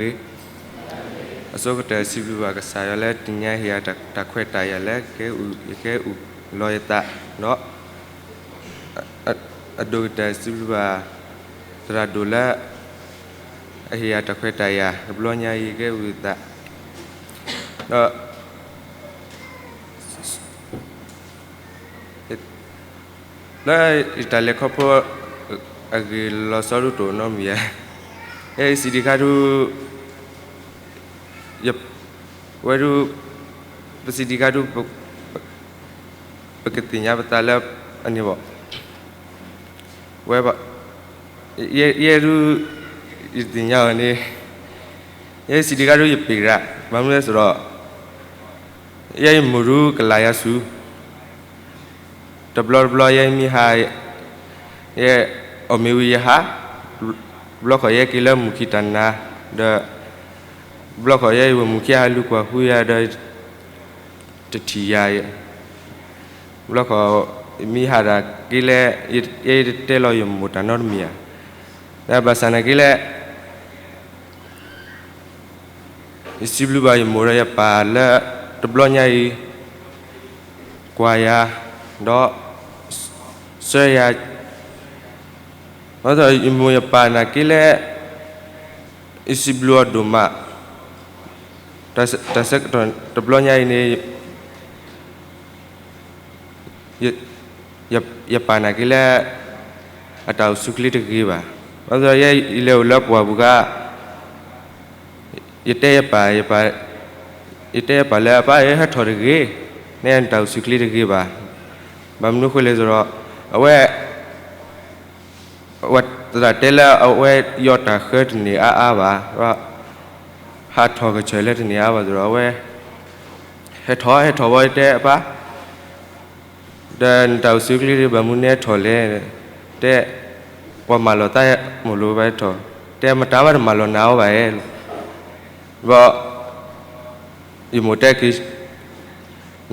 ဂ့ၤ, အဆိကတၢၢ်စံးဘျုးဘၣ်ကစၢ်ယွၤလၢတနံၤအံၤဟ့ၣ်ယၤတၢ်ခွဲးတၢ်ယာ်လၢကဲအူ, ယကဲအူလီၤယသး, ဒီး အဒိၣ်ကတၢၢ်စံးဘျုးဘၣ် သရၣ်ဒိၣ်လၢ အဟ့ၣ်ယၤတၢ်ခွဲးတၢ်ယာ် တဘျီညါအံၤကဲအူယသး, ဒီး လၢယတၢ်လဲၤခီဖျိ အဂ့ၢ်လီၤဆီဒၣ်တအိၣ်နီတမံၤဧါ, ယဲယစံးဒံးခါဒုး, ယဝဲဒုး, ပစံးဒံးခါဒုး, ပကသ့ၣ်ညါပသးလၢအန့ၣ်ဘၣ်, ဝဲဘၣ်, ယဲဒုး, ယတသ့ၣ်ညါအီၤန့ၣ်, ယဲယစံးဒံးခါဒုးယပ့ၤရး, ဘၣ်မနုၤလဲၣ်ဆိုတော့, ယဲယမိၢ်ဒုးကလးယၤဆူ, တဘျီတဘျီယဲမ့ၢ်ဟး, ယဲအီၣ်မ့ၤဝံၤယဟး, ဘျီခီၣ်ယဲက့ၤလၢမူၢ်ခံတၢ်နါ, ဒီး ဘျီခီၣ်ယဲယဝဲၢ်မူၢ်ခံဟးလူၤကွၢ်ဃုယၤဒီး တထံၣ်ယၤ, ဘျီခီၣ် မ့ၢ်ဟးတၢ်က့ၤလဲၣ်, ယဲယတတဲလီၤယမိၢ်တၢ်နီတမံၤဧါ, ဒီးဘၣ်ဆၣ်နာ်က့ၤလဲၣ် ယစံးဘျုးဘၣ်ယမိၢ်ဒီးယပၢ်လၢ တဘျီညါအံၤ ကွၢ်ယၤ, ဒီး ဆှၢယၤ, ဘၣ်ဆၣ်ယမိၢ်ယပၢ်နာ်က့ၤလဲၣ်, ယစံးဘျုးအီၤဒိၣ်မး, တၢ်ဆၢကတီၢ်တဘျီညါအံၤန့ၣ် ယပၢ်နာ်က့ၤလၢ အတၢ်အိၣ်ဆူၣ်ချ့တဂ့ၤဘၣ်. ဘၣ်ဆၣ်ယဲယလဲၤအိၣ်လၢပှၢ်ပူၤခါ, ယတဲယပၢ်, ယတဲယပၢ်လၢ အပၢ်ဧၢ ဟဲထီၣ်တဂ့ၤ, နဲနတၢ်အိၣ်ဆူၣ်ချ့တဂ့ၤဘၣ်. ဘၣ်မနုၤဃိလဲၣ်ဆိုတော့ အဝဲ အဝဲသရၣ်တဲလၢအဝဲယီၢ်တၢ်ဃၢတန့ၢ်အါအါဘၣ်, ဟးထီၣ်ကစၢၢ်လၢတန့ၢ်အါဘၣ်ဆိုဒီး အဝဲ ဟဲထီၣ် ဟဲထီၣ်ဘၣ် ယတဲအပၢ်, ဒီးနတၢ်အိၣ်ဆူၣ်ချ့တဂ့ၤ ဘၣ်မနုၤနဟဲထီၣ်လဲၣ်, တဲ ပှၤမၤလီၤသးမိၢ်လိာ်ဘၣ်ဟဲထီၣ်, တဲမတၤဘၣ်တမၤလီၤနၤအီၤဘၣ်ဧါ, ဘၣ် ယမိၢ်တဲက့ၤ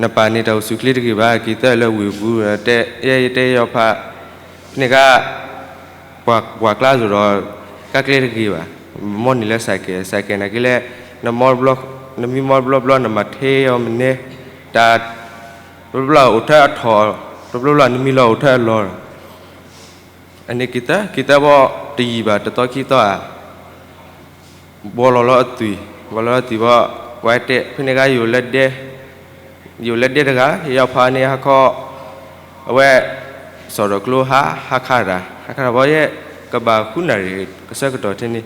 နပၢ်န့ၣ်တၢ်အိၣ်ဆူၣ်ချ့တဂ့ၤဘၣ်, က့ၤသၢလၢဝ့ၢ်ပူၤ, တဲယဲယတဲယီၤဖး, ဖဲန့ၣ်ခါ ပှၤကျါစိၤဒီး ကါကျဲတဂ့ၤဘၣ်, မီန့ၢ်လၢစဲးကဲး, စဲးကဲးနာ်က့ၤလဲၣ်, နမီတဘျီဘျီ နမံမီတဘျီဘျီ နမၤထဲအီၤမနုၤ, တၢ် တဘျီဘျီအိၣ်ထဲအထီၣ်, တဘျီဘျီနမံလီၤအိၣ်ထဲအလီၢ်, အန့ၣ်က့ၤသၢ က့ၤသၢဘၣ်တယံာ်ဘၣ် တသီခံသီဧါ ဘီလီၤလၢအသွံၣ်, ဘီလီၤလၢအသွံၣ်ဘၣ်, ပှၤတဲ ဖဲန့ၣ်ခါ ယအိၣ်လၢဒဲ, ယအိၣ်လၢဒဲတဂၤ, ယယီၤဖးန့ၣ်ဟါခီ, အဝဲ စီၣ်ဒီးကျိဟါ, ဟါခါတၢ်, ဟါခါတၢ်ဘၣ် ယဲ ကဘၣ်ဃုနၣ်ရံၣ် ကဆၢကတီၢ်ထဲန့ၣ်,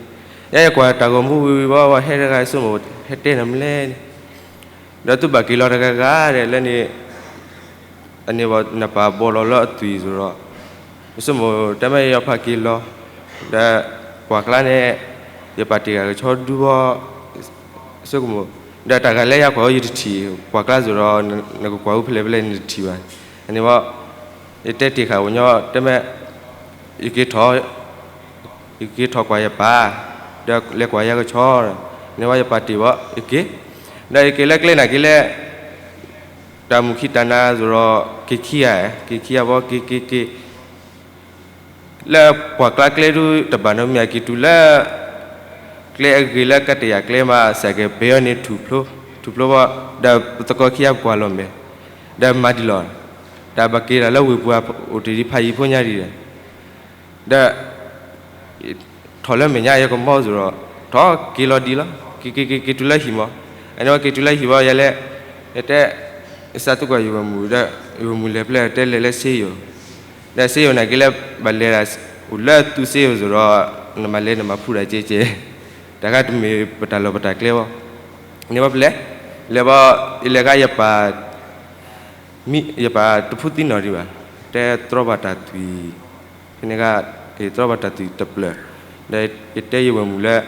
ယဲယကွၢ်တၢ်ဂီၤမူဝံၤဝံၤဘၣ် ဟဲတဂၤ ယဆိကမိၣ် ဟဲတဲနၤမနုၤလဲၣ်န့ၣ်, ဒီးသုဘၣ်က့ၤလီၤတဂၤဂၤဒီး လၢန့ၣ် အန့ၣ်ဘၣ် နပၢ်ဘီလီၤလၢအသွံၣ်စိၤဒီး, ယဆိကမိၣ် တၢ်မ့ၢ်ယယီၤဖးက့ၤလီၤ, ဒီးပှၤကျါန့ၣ် ယပၢ်တ့ၢ်ဂၤကဆီဒူဘီ, ဆိကမိၣ်, ဒီးတၢ်ဂၤလၢယကွၢ်အီၤယတထံၣ်, ပှၤကျါစိၤဒီး နကကွၢ်အူဖဲလဲၣ်ဖဲလဲၣ်နတထံၣ်ဘၣ်, အန့ၣ်ဘၣ်, ယတဲတ့ၢ်ဃာ်အိၣ်ညီ တၢ်မ့ၢ် ယက့ၤထီၣ် ယက့ၤထီၣ်ကွၢ်ယပၢ်, ဒီးလဲၤကွၢ်ယၤကဆီ, န့ၣ်ဝဲယပၢ်တ့ၢ်ဘၣ် ယက့ၤ, ဒီးယက့ၤလၢကျဲနာ်က့ၤလဲၣ်, တၢ်မူၢ်ခံတၢ်နါစိၤဒီး က့ၤခံဂၤ, က့ၤခံဂၤဘၣ် က့ၤက့ၤက့ၤ လၢပှၤကျါကျဲဒုးတဘၣ်နီတမံၤ က့ၤတုၤလၢ ကျဲအဂ့ၤလၢကတယၤကျဲမး စဲးကဲးပ့ၤအီၤန့ၣ် ထူၣ်ဖျိ, ထူၣ်ဖျိဘၣ်, ဒီးပသကိးခံဂၤပကွၢ်လီၤမဲာ်, ဒီးမၤဒံးလီၤ, တၢ်ဘၣ်က့ၤတၢ်လၢဝ့ၢ်ပူၤအိၣ်တ့ၢ်ဒံးဖးယံၤဖိညါဒံးဒီး ဒီး ထီၣ်လၢမဲာ်ညါ ယကမီစိၤဒီး ထီၣ်က့ၤလီၤဒံးလီၤ, က့ၤက့ၤက့ၤက့ၤတုၤလၢဟံၣ်မး, အန့ၣ်ဝဲက့ၤတုၤလၢဟံၣ်ဘၣ် ယလဲၤ, ယတဲ, ယစးသံကွၢ်ယဝဲၢ်မုၣ်ဒီး ယဝဲၢ်မုၣ်လဲၤဖဲလဲၣ် တဲလဲၤလၢစ့ယိၤ, ဒီးစ့ယိၤနာ်က့ၤလၢ ဘၣ်လဲၤဒၣ် အိၣ်လၢသူစ့ယိၤစိၤဒီး နမၤလဲၤနမၤဖူးဒၣ်ကဲကဲ, တၢ်ခါတမ့ၢ်ပတၢ်လီၢ်ပတၢ်ကျဲဘၣ်, န့ၣ်ဝဲပလဲၤ, လဲၤဘၣ်, ယလဲၤခါယပၢ် မ့ၢ်ယပၢ်တဖုသံနီၣ်ဒံးဘၣ်, တဲတြီဘၣ်တၢ်သွံၣ်, ဖဲန့ၣ်ခါ ယတြီဘၣ်တၢ်သွံၣ်တဖျၢၣ်, ဒီးယတဲယဝဲၢ်မုၣ်လၢ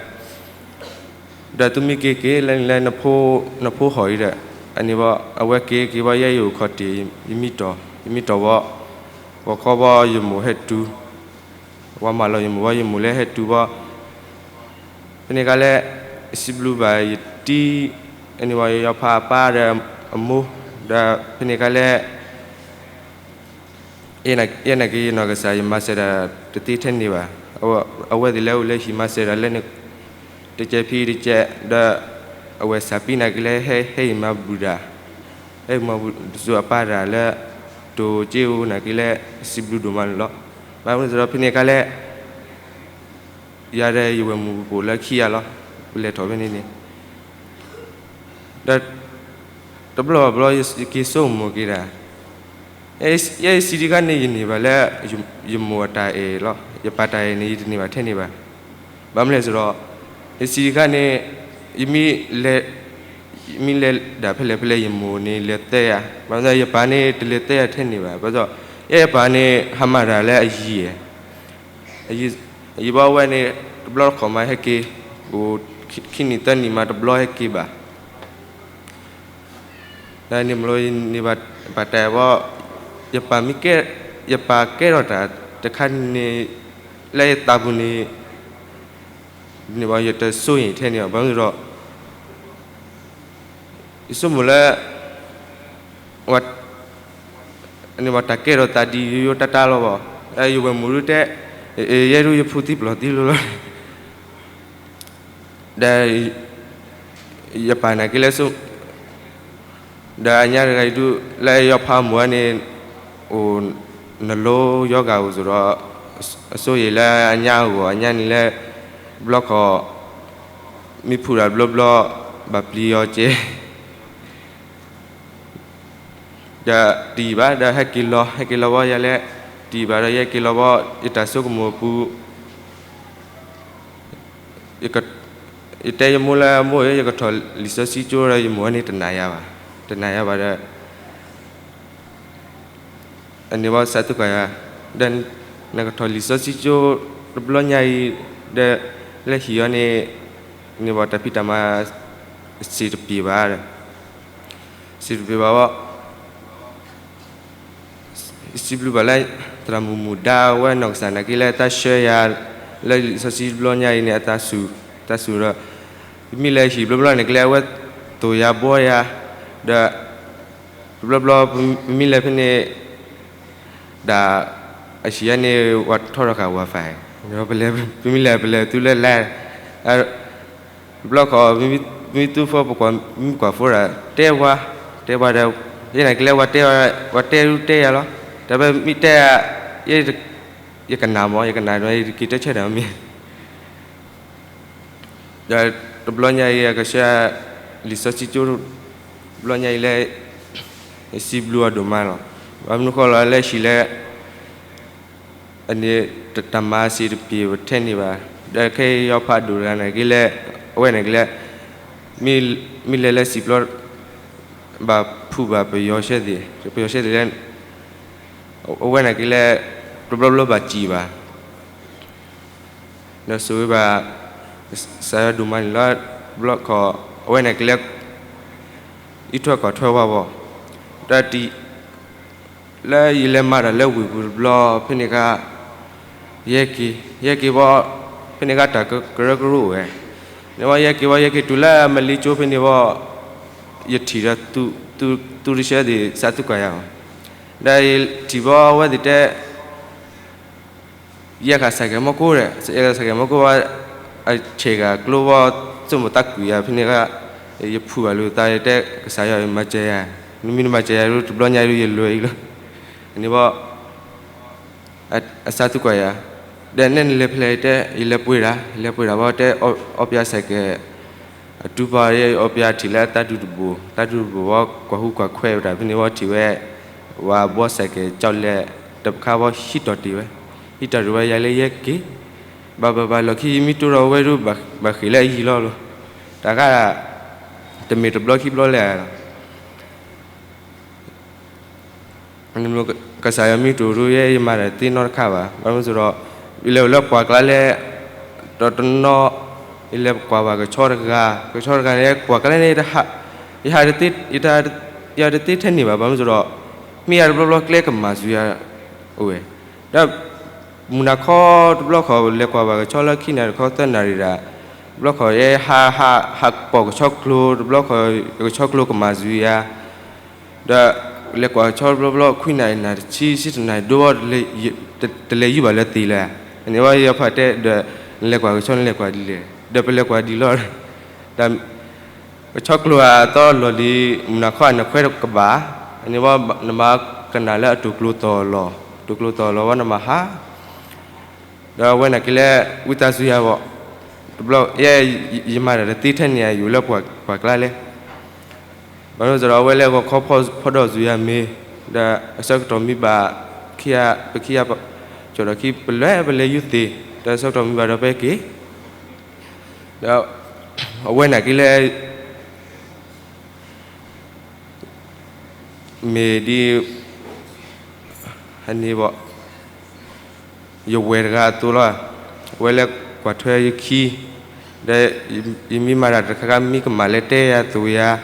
ဒီးသုမ့ၢ်က့ၤက့ၤလၢန့ၣ်လၢ နဖိဟီၣ်အံၤဒီး, အန့ၣ်ဘၣ် အဝဲက့ၤက့ၤဘၣ် ယဲယအိၣ်ခီၣ်တ့ၢ်, ယမံတီၢ်, ယမံတီၢ်ဘၣ်, ဂီၤခီဘၣ် ယမိၢ်ဟဲတုၤ, ဝၤမၢလီၤယမိၢ်ဘၣ် ယမိၢ်လၢဟဲတုၤဘၣ် ဖဲန့ၣ်ခါလၢ ယစံးဘျုးဘၣ်ယတံၤ, အန့ၣ်ဘၣ် ယယီၤဖးအပၢ်ဒီးအမိၢ်, ဒီးဖဲန့ၣ်ခါလၢ ယဲနာ်က့ၤယနီၢ်ကစၢ် ယမၤစၢၤတၢ်တသ့ထဲန့ၣ်ဘၣ်. အဝဲသ့ၣ်လၢအိၣ်လၢဟံၣ်မၤစၢၤတၢ်လၢန့ၣ်, တကဲးဖံးတကဲး ဒီး အဝဲစးပံနာ်က့လၢ ဟဲဟဲအံၤမၤဘူၣ်ဒၣ်, ဟဲမၤဘူၣ်တစိၤအပၢ်တၢ်လၢ တိၤက့ၢ်ဧိၤနာ်က့လၢ စံးဘျုးဒိၣ်မးန့ၣ်လီၤ. ဘၣ်မနုၤအဃိဒီးဖဲန့ၣ်အခါလဲၣ် ယၤဒီးယဝဲၢ်မုၣ်ပူၤလၢခံဂၤလီၤ. ပလဲၤထီၣ်ဖဲန့ၣ်န့ၣ် ဒီး တဘျီဘျီယက့ၤဆိကမိၣ်က့ၤဒၣ် ယဲယစံးတခါန့ၣ် ယန့ၢ်ဘၣ်လၢ ယမိၢ်အတၢ်အဲၣ်လီၤ. ယပၢ်တၢ်အဲၣ်န့ၣ် ယတန့ၢ်ဘၣ်ထဲန့ၣ်ဘၣ်. ဘၣ်မနုၤလဲၣ်အဃိဒီး ယစံးတခါန့ၣ် ယမ့ၢ်လဲၤ ယမ့ၢ်လဲၤဒၣ်ဖဲလဲၣ်ဖဲလဲၣ် ယမိၢ်န့ၣ်လဲၤသဲယၤ, ဘၣ်ဆၣ်ယပၢ်န့ၣ် တလဲၤသဲယၤထဲန့ၣ်ဘၣ်. ဘၣ်ဆၣ် ယဲယပၢ်န့ၣ် ဟးမၤတၢ်လၢအယံၤ အယံၤဘၣ်ဝဲန့ၣ် တဘျီတခီၣ်မးဟဲက့ၤ, အိၣ်ခံနံၣ်သၢနံၣ်မးတဘျီဟဲက့ၤဘၣ်. ဒီးန့ၣ်မ့ၢ်လၢယန့ၢ်ဘၣ်ပၢ်တၢ်အဲၣ်ဘၣ်, ယပၢ်မ့ၢ်ကဲ, ယပၢ်ကဲထီၣ်တၢ်တခါန့ၣ် လၢယသးပူၤန့ၣ် န့ၣ်ဘၣ်ယတဆိၣ်ဂ့ၤထဲန့ၣ်ဘၣ်. ဘၣ်မနုၤအဃိဒီး ယဆိကမိၣ်လၢ န့ၣ်ဘၣ်တၢ်ကဲထီၣ်သးဒ်ယိယိတၢ်တၢ်လီၤဘၣ်. ယဝဲၢ်မုၣ်ဒုတဲ, ယဲဒုယဖူသံပျီၢ်သံလိၤလီၤ. ဒီး ယပၢ်နာ်က့လၢ ဒီးအညါတဂၤအံၤဒု လၢယီၤဖးမိၢ်န့ၣ် အိၣ် နလိယီဂာ်အိၣ်အဃိဒီး အဆိၣ်ဂ့ၤလၢအညါအဂီၢ် အညါန့ၣ်လၢ ဘျီခီၣ် မ့ၢ်ဖုးတၢ်ဘျီဘျီ ဘၣ်ပျံၤအီၤကဲ ဒီးတယံာ်ဘၣ်ဒီးဟဲက့ၤလီၤ, ဟဲက့ၤလီၤဘၣ်ယၤလဲၣ်, တယံာ်ဘၣ်ဒီးယဲက့ၤလီၤဘၣ် ယတၢ်ဆိကမိၣ်အပူၤ ယတဲယမိၢ်လၢမိၢ်ဧၢ ယကထီၣ်လံာ်စီဆှံကၠိဒီး ယမိၢ်န့ၣ်တနာ်ယၤဘၣ်, တနာ်ယၤဘၣ်ဒီး အန့ၣ်ဘၣ်စးသံကွၢ်ယၤ, ဒီးနကထီၣ်လံာ်စီဆှံကၠိတဘျီညါအံၤ, ဒီး လၢဟံၣ်အီၤန့ၣ် န့ၣ်ဘၣ်တၢ်ဖံးတၢ်မၤ စံးတပ့ၤဘၣ်, စံးတပ့ၤဘၣ်ဘၣ် စံးဘျုးဘၣ်လၢ သရၣ်မုၣ်မုၣ်ဒါဝဲနီၢ်ကစၢ်နာ်က့လၢတၢ်ဆှၢယၤ လၢလံာ်စီဆှံတဘျီညါအံၤန့ၣ် အတၢ်စူၤ, တၢ်စူၤဒီး ပမ့ၢ်လဲၤဟံၣ်ဘျီဘျီန့ၣ်ကလဲၣ် အဝဲသိၣ်ယၤဘှီယၤ, ဒီး တဘျီဘျီ ပမ့ၢ်လဲၤဖဲန့ၣ် ဒၣ် အဟံၣ်ယၤန့ၣ် ဝဲထီထီၣ်ဃာ် Wi-Fi, ပမ့ၢ်လဲၤပလဲၤသူလၢလဲၤ တဘျီခီၣ် မ့ၢ်သူဖိပကွၢ် မ့ၢ်ကွၢ်ဖိဒၣ် တဲဝဲ, တဲဝဲဒီး ယဲနာ်က့လၢ ဝဲတဲဒုတဲယၤလီၤ, တၢ်ဖဲမ့ၢ်တဲ ယကနၣ်မး ယကနၣ်ဒီး ယတက့ၤတဲဆၢတၢ်မ့ၢ် ဒီးတဘျီညါအံၤ အကစၢ် လံာ်စီဆှံကၠိ တဘျီညါအံၤလၢ ယစံးဘျုးအီၤဒိၣ်မးလီၤ. ဘၣ်မနုၤဃိလီၤ လၢဟံၣ်လၢ အန့ၣ် တၢ်မၤစံးတပ့ၤထဲန့ၣ်ဘၣ်, ဒီးခဲအံၤယီၤဖးဒိၣ်တဂၤနာ်က့လၢ အဝဲနာ်က့လၢ မ့ၢ်လဲၤလၢစံာ်ပျီ ဘၣ်ဖုးဘၣ်ပယီၤဆဲသ့ၣ်, ပယီၤဆဲသ့ၣ်လၢ အဝဲနာ်က့လၢ တဘျီဘျီဘၣ်စံးဘၣ် ဒီးဆိၣ်ဂ့ၤဘၣ် ကစၢ်ယွၤဒိၣ်မးန့ၣ်လီၤ. ဘျီခီၣ် အဝဲန့ၣ်ကလဲၤ အံးထွဲကွၢ်ထွဲဝဲဘၣ်, ဒီးတံၢ် လၢယလဲၤမၤတၢ်လၢဝ့ၢ်ပူၤတဘျီ ဖဲန့ၣ်အခါ ယဟဲက့ၤ ယဟဲက့ၤဘၣ် ဖဲန့ၣ်အခါတၢ်ကရၢကရိဝဲ, န့ၣ်ဘၣ်ယဟဲက့ၤဘၣ် ယဟဲက့ၤတုၤလၢမလ့ကၠိဖဲန့ၣ်ဘၣ် ယထံၣ်ဒီး သူတဆၢသ့ၣ် စးသူကွၢ်ယၤဘၣ်, ဒီးယထံၣ်ဘၣ်အဝဲသ့ၣ်တဲ ယဲဃာ်စဲးကဲးမီကိဒီး ယဲဃာ်စဲးကဲးမီကိဘၣ် အဆဲးဂၤကျိဘၣ် ဆိကမိၣ်သးကွံာ်ယၤဖဲန့ၣ်အခါ ယဖုးဘၣ်လိာ်သး ယတဲ ကစၢ်ယွၤမၤစၢၤယၤ, နမ့ၢ်နမၤစၢၤယၤဒု တဘျီညါဒု ယလဲၤအံၤလီၤ. န့ၣ်ဘၣ် အစးသူကွၢ်ယၤ, ဒီးနဲနလဲၤဖဲလဲၣ် ယတဲ ယလဲၤပှ့ၤတၢ် ယလဲၤပှ့ၤတၢ်ဘၣ် တဲ အီပျါစဲးကဲး အတူၢ်ပာ် အီပျါထံၣ်လၢအသးဒူတဘိၣ် သးဒူတဘိၣ်ဘၣ် ကွၢ်ဟူကွၢ်ခွဲးဝဲတၢ်ဖဲန့ၣ်ဘၣ်ထံၣ်ဝဲ ဝၤဘှီစဲးကဲးကၠီလဲၣ် တပခါဘၣ် ဟံးထီၣ်တ့ၢ်ဝဲ, ဟံးထီၣ်တ့ၢ်ဝဲယၤလၢယဟဲက့ၤ, ဘၣ်ဘၣ်ဘၣ်လီၢ်ခံယမ့ၢ်တိၢ်ဒီးဝဲဒု ဘၣ်ဃ့ၢ်လၢအယံၤလီၤလီၤ, တၢ်ခါ တမ့ၢ်တဘျီခံဘျီလဲၣ် ကစၢ်ယွၤမ့ၢ်တအိၣ်ဒီး ယဲယမၤတၢ်သ့နီတခါဘၣ်. ဘၣ်မနုၤအဃိဒီး ယလဲၤအိၣ်လၢပှၢ်ကျါလဲၣ်, ဒီးတနီၤ ယလဲၤကွၢ်ဘၣ်ကဆီတဂၤ, ကဆီတဂၤန့ၣ် ပှၢ်ကျါန့ၣ် ယဟးတသ့, ယတသ့ထဲန့ၣ်ဘၣ်. ဘၣ်မနုၤအဃိဒီး မ့ၢ်ယၤတဘျီဘျီကျဲကမၤစူၤယၤအိၣ်ဝဲ, ဒီး မုၢ်နၤခီတဘျီခီ လဲၤကွၢ်ဘၣ်ကဆီလၢခံနၣ်ရံၣ်တခီသၢနၣ်ရံၣ်ဒၣ်, တဘျီခီ ယဟးဟးဟးပိာ်ကဆီကျိ, တဘျီခီ ကဆီကျိကမၤစူၤယၤ ဒီး လဲၤကွၢ်ကဆီတဘျီဘျီ ခွံနၣ်ရံၣ်နၣ်တဆံ ဆံတနၣ်ရံၣ်ဒိဘၣ် တလဲၤယူၢ်ဘၣ်လၢသ့ၣ်လၢၤ, န့ၣ်ဘၣ်ယီၤဖးတဲဒီး နလဲၤကွၢ်ကဆီ နလဲၤကွၢ်ဒ်လဲၣ် ဒီးပလဲၤကွၢ်ဒံးလီၤ, ဒီး ကဆီကျိၤအသီလီၢ်လံၤ မုၢ်နၤခီအနၢ်ခွဲးတကဘၣ်, အန့ၣ်ဘၣ် နမၤကနၣ်လၢအတိာ်ကျိၤတီၢ်လီၢ်, တိာ်ကျိၤတီၢ်လီၢ်ဝဲနမၤဟး, ဒီးအဝဲန့ၣ်က့ၤလၢ ဝံသးစူၤယၤဘၣ်, တဘျီ ယဲ ယမၤတၢ်တသ့ထဲန့ၣ် ယအိၣ်လၢပှၤကျါလဲၣ်, ဘၣ်မနုၤစ့ၢ်ဒီး အဝဲလၢဂီၤခီဖီဒိၣ်စူၤယၤမ့ၢ်, ဒီးအဆၢကတီၢ်မံဘၣ်, ခံဂၤ ပခံဂၤ ကၠီၣ်ဒီးခံ ပလဲၤပလဲၤယူၤသ့ၣ်, ဒီးအဆၢကတီၢ်မံဘၣ်ဒီးပဟဲက့ၤ ဒီး အဝဲန့ၣ်က့ၤလၢ မ့ၢ်ဒ် ဟန့ၣ်ဘၣ် ယဝဲၢ်တဂၤအသိးလီၤ, အဝဲလၢကွၢ်ထွဲယခံ, ဒီးယမ့ၢ်မၤတၢ်တခါခါ မံကမၣ်လဲၤတဲယၤသိၣ်ယၤ,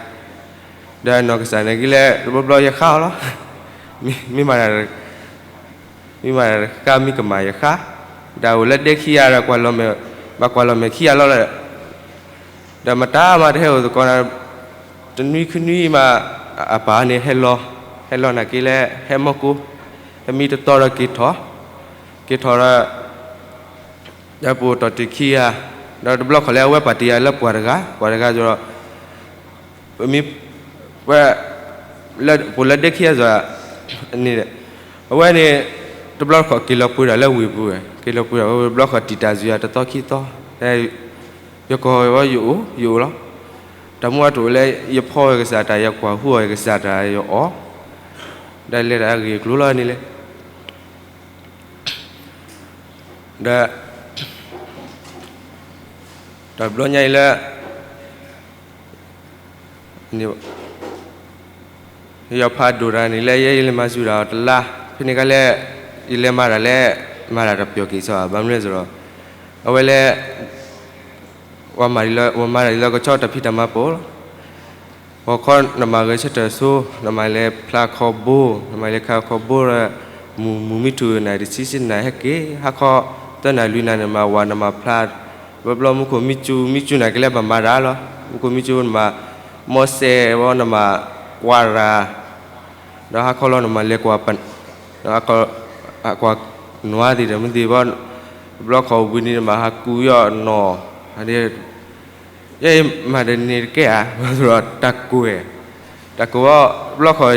ဒီးအနီၢ်ကစၢ်န့ၣ်က့ၤလၢ တဘျီဘျီယဃါအီၤလီၤ, မ့ၢ်မၤတၢ် မ့ၢ်မၤတၢ်တခါခါ မံကမၣ်ယဃါ, ဒီးအိၣ်လၢဒဲခံဂၤဒီး ကွၢ်လီၤမဲာ်, ဘၣ်ကွၢ်လီၤမဲာ်ခံဂၤလီၤလၢ ဒီးမတၤမးတဟဲအိၣ်သကိးနၤ, တနွံခံနွံမး အပၢ်န့ၣ်ဟဲလီၤ, ဟဲလီၤန့ၣ်က့ၤလၢ ဟဲမီၢ်ကိၢ်, ဟဲမံတတီၤဒီးက့ၤထီၣ်, က့ၤထီၣ်ဒီး ဒီးပအိၣ်တီၢ်တ့ၢ်ခံဂၤ, ဒီးတဘျီခီၣ်လၢအဝဲပာ်တ့ၢ်ယၤလၢပှၤတဂၤ, ပှၤတဂၤဒီး ပမ့ၢ် ဝဲ လၢပအိၣ်လၢဒဲခံဂၤစ့ၢ် န့ၣ်, အဝဲန့ၣ် တဘျီခီၣ်က့ၤလီၤပှ့ၤဒၣ်လၢဝ့ၢ်ပူၤဝဲ, က့ၤလီၤပှ့ၤဒၣ်ဝဲ တဘျီခီၣ်တံာ်တာ်စ့ၢ်ယၤတသီခံသီ, ယကီၢ်ဝဲယအိၣ် ယအိၣ်လီၤ, တၢ်မူအတအိၣ်လၢ ယဖီဝဲကစၢ်တၢ် ယကွၢ်ဟူအီၣ်ကစၢ်တၢ် ယအီၣ်, ဒီးလဲၤတၢ်အဂ့ၢ်အကျိၤလီၤန့ၣ်လဲၣ် ဒီး တဘျီညါအံၤလၢ ယဖးဒိၣ်တၢ်န့ၣ်လၢ ယဲယလဲၤမၤစၢၤတၢ်အီၤတလါ, ဖဲန့ၣ်ခါလၢ ယလဲၤမၤတၢ်လၢ မၤတၢ်တပျီၤက့ၤစီဘၣ်, ဘၣ်မနုၤလဲၣ်ဒီး အဝဲလၢ ပှၤမၤတၢ်လၢကဆီတၢ်ဖံးတၢ်မၤပိာ်လီၤ, ဂီၤခီနမၤဂဲၤဆၢထၢၣ်ဆိ, နမၤလဲၤဖျါခီဘိ, နမၤလဲၤခါခီဘိဒီး မုၢ်မုၢ်မံထူၣ်နၤတဆံဆံနၤဟဲက့ၤ, ဟါခီသၢနၣ်လွံၢ်နၤန့ၣ် မၤဝၤနမၤဖျါ, ဘျီဘျီမူခိၣ်မံကၠူ မံကၠူနၤက့ၤလၢဘၣ်မၤတၢ်လီၤ, မူခိၣ်မံကၠူနမၤ မီၢ်စဲးဝဲ နမၤကွၢ်တၢ် ဒီးဟါခီလီၤနမၤလဲၤကွၢ် ကွၢ်နွါသ့ၣ်ဒီးမ့ၢ်သ့ၣ်ဘၣ်, ဘျီခီၣ်ဝံၤန့ၣ် နမၤဟးကူယီၣ်နီၢ်, ယဲမၤတၢ်န့ၣ်တကဲဧါ, တၢ်ကိၢ်, တၢ်ကိၢ်ဘၣ်, ဘျီခီၣ်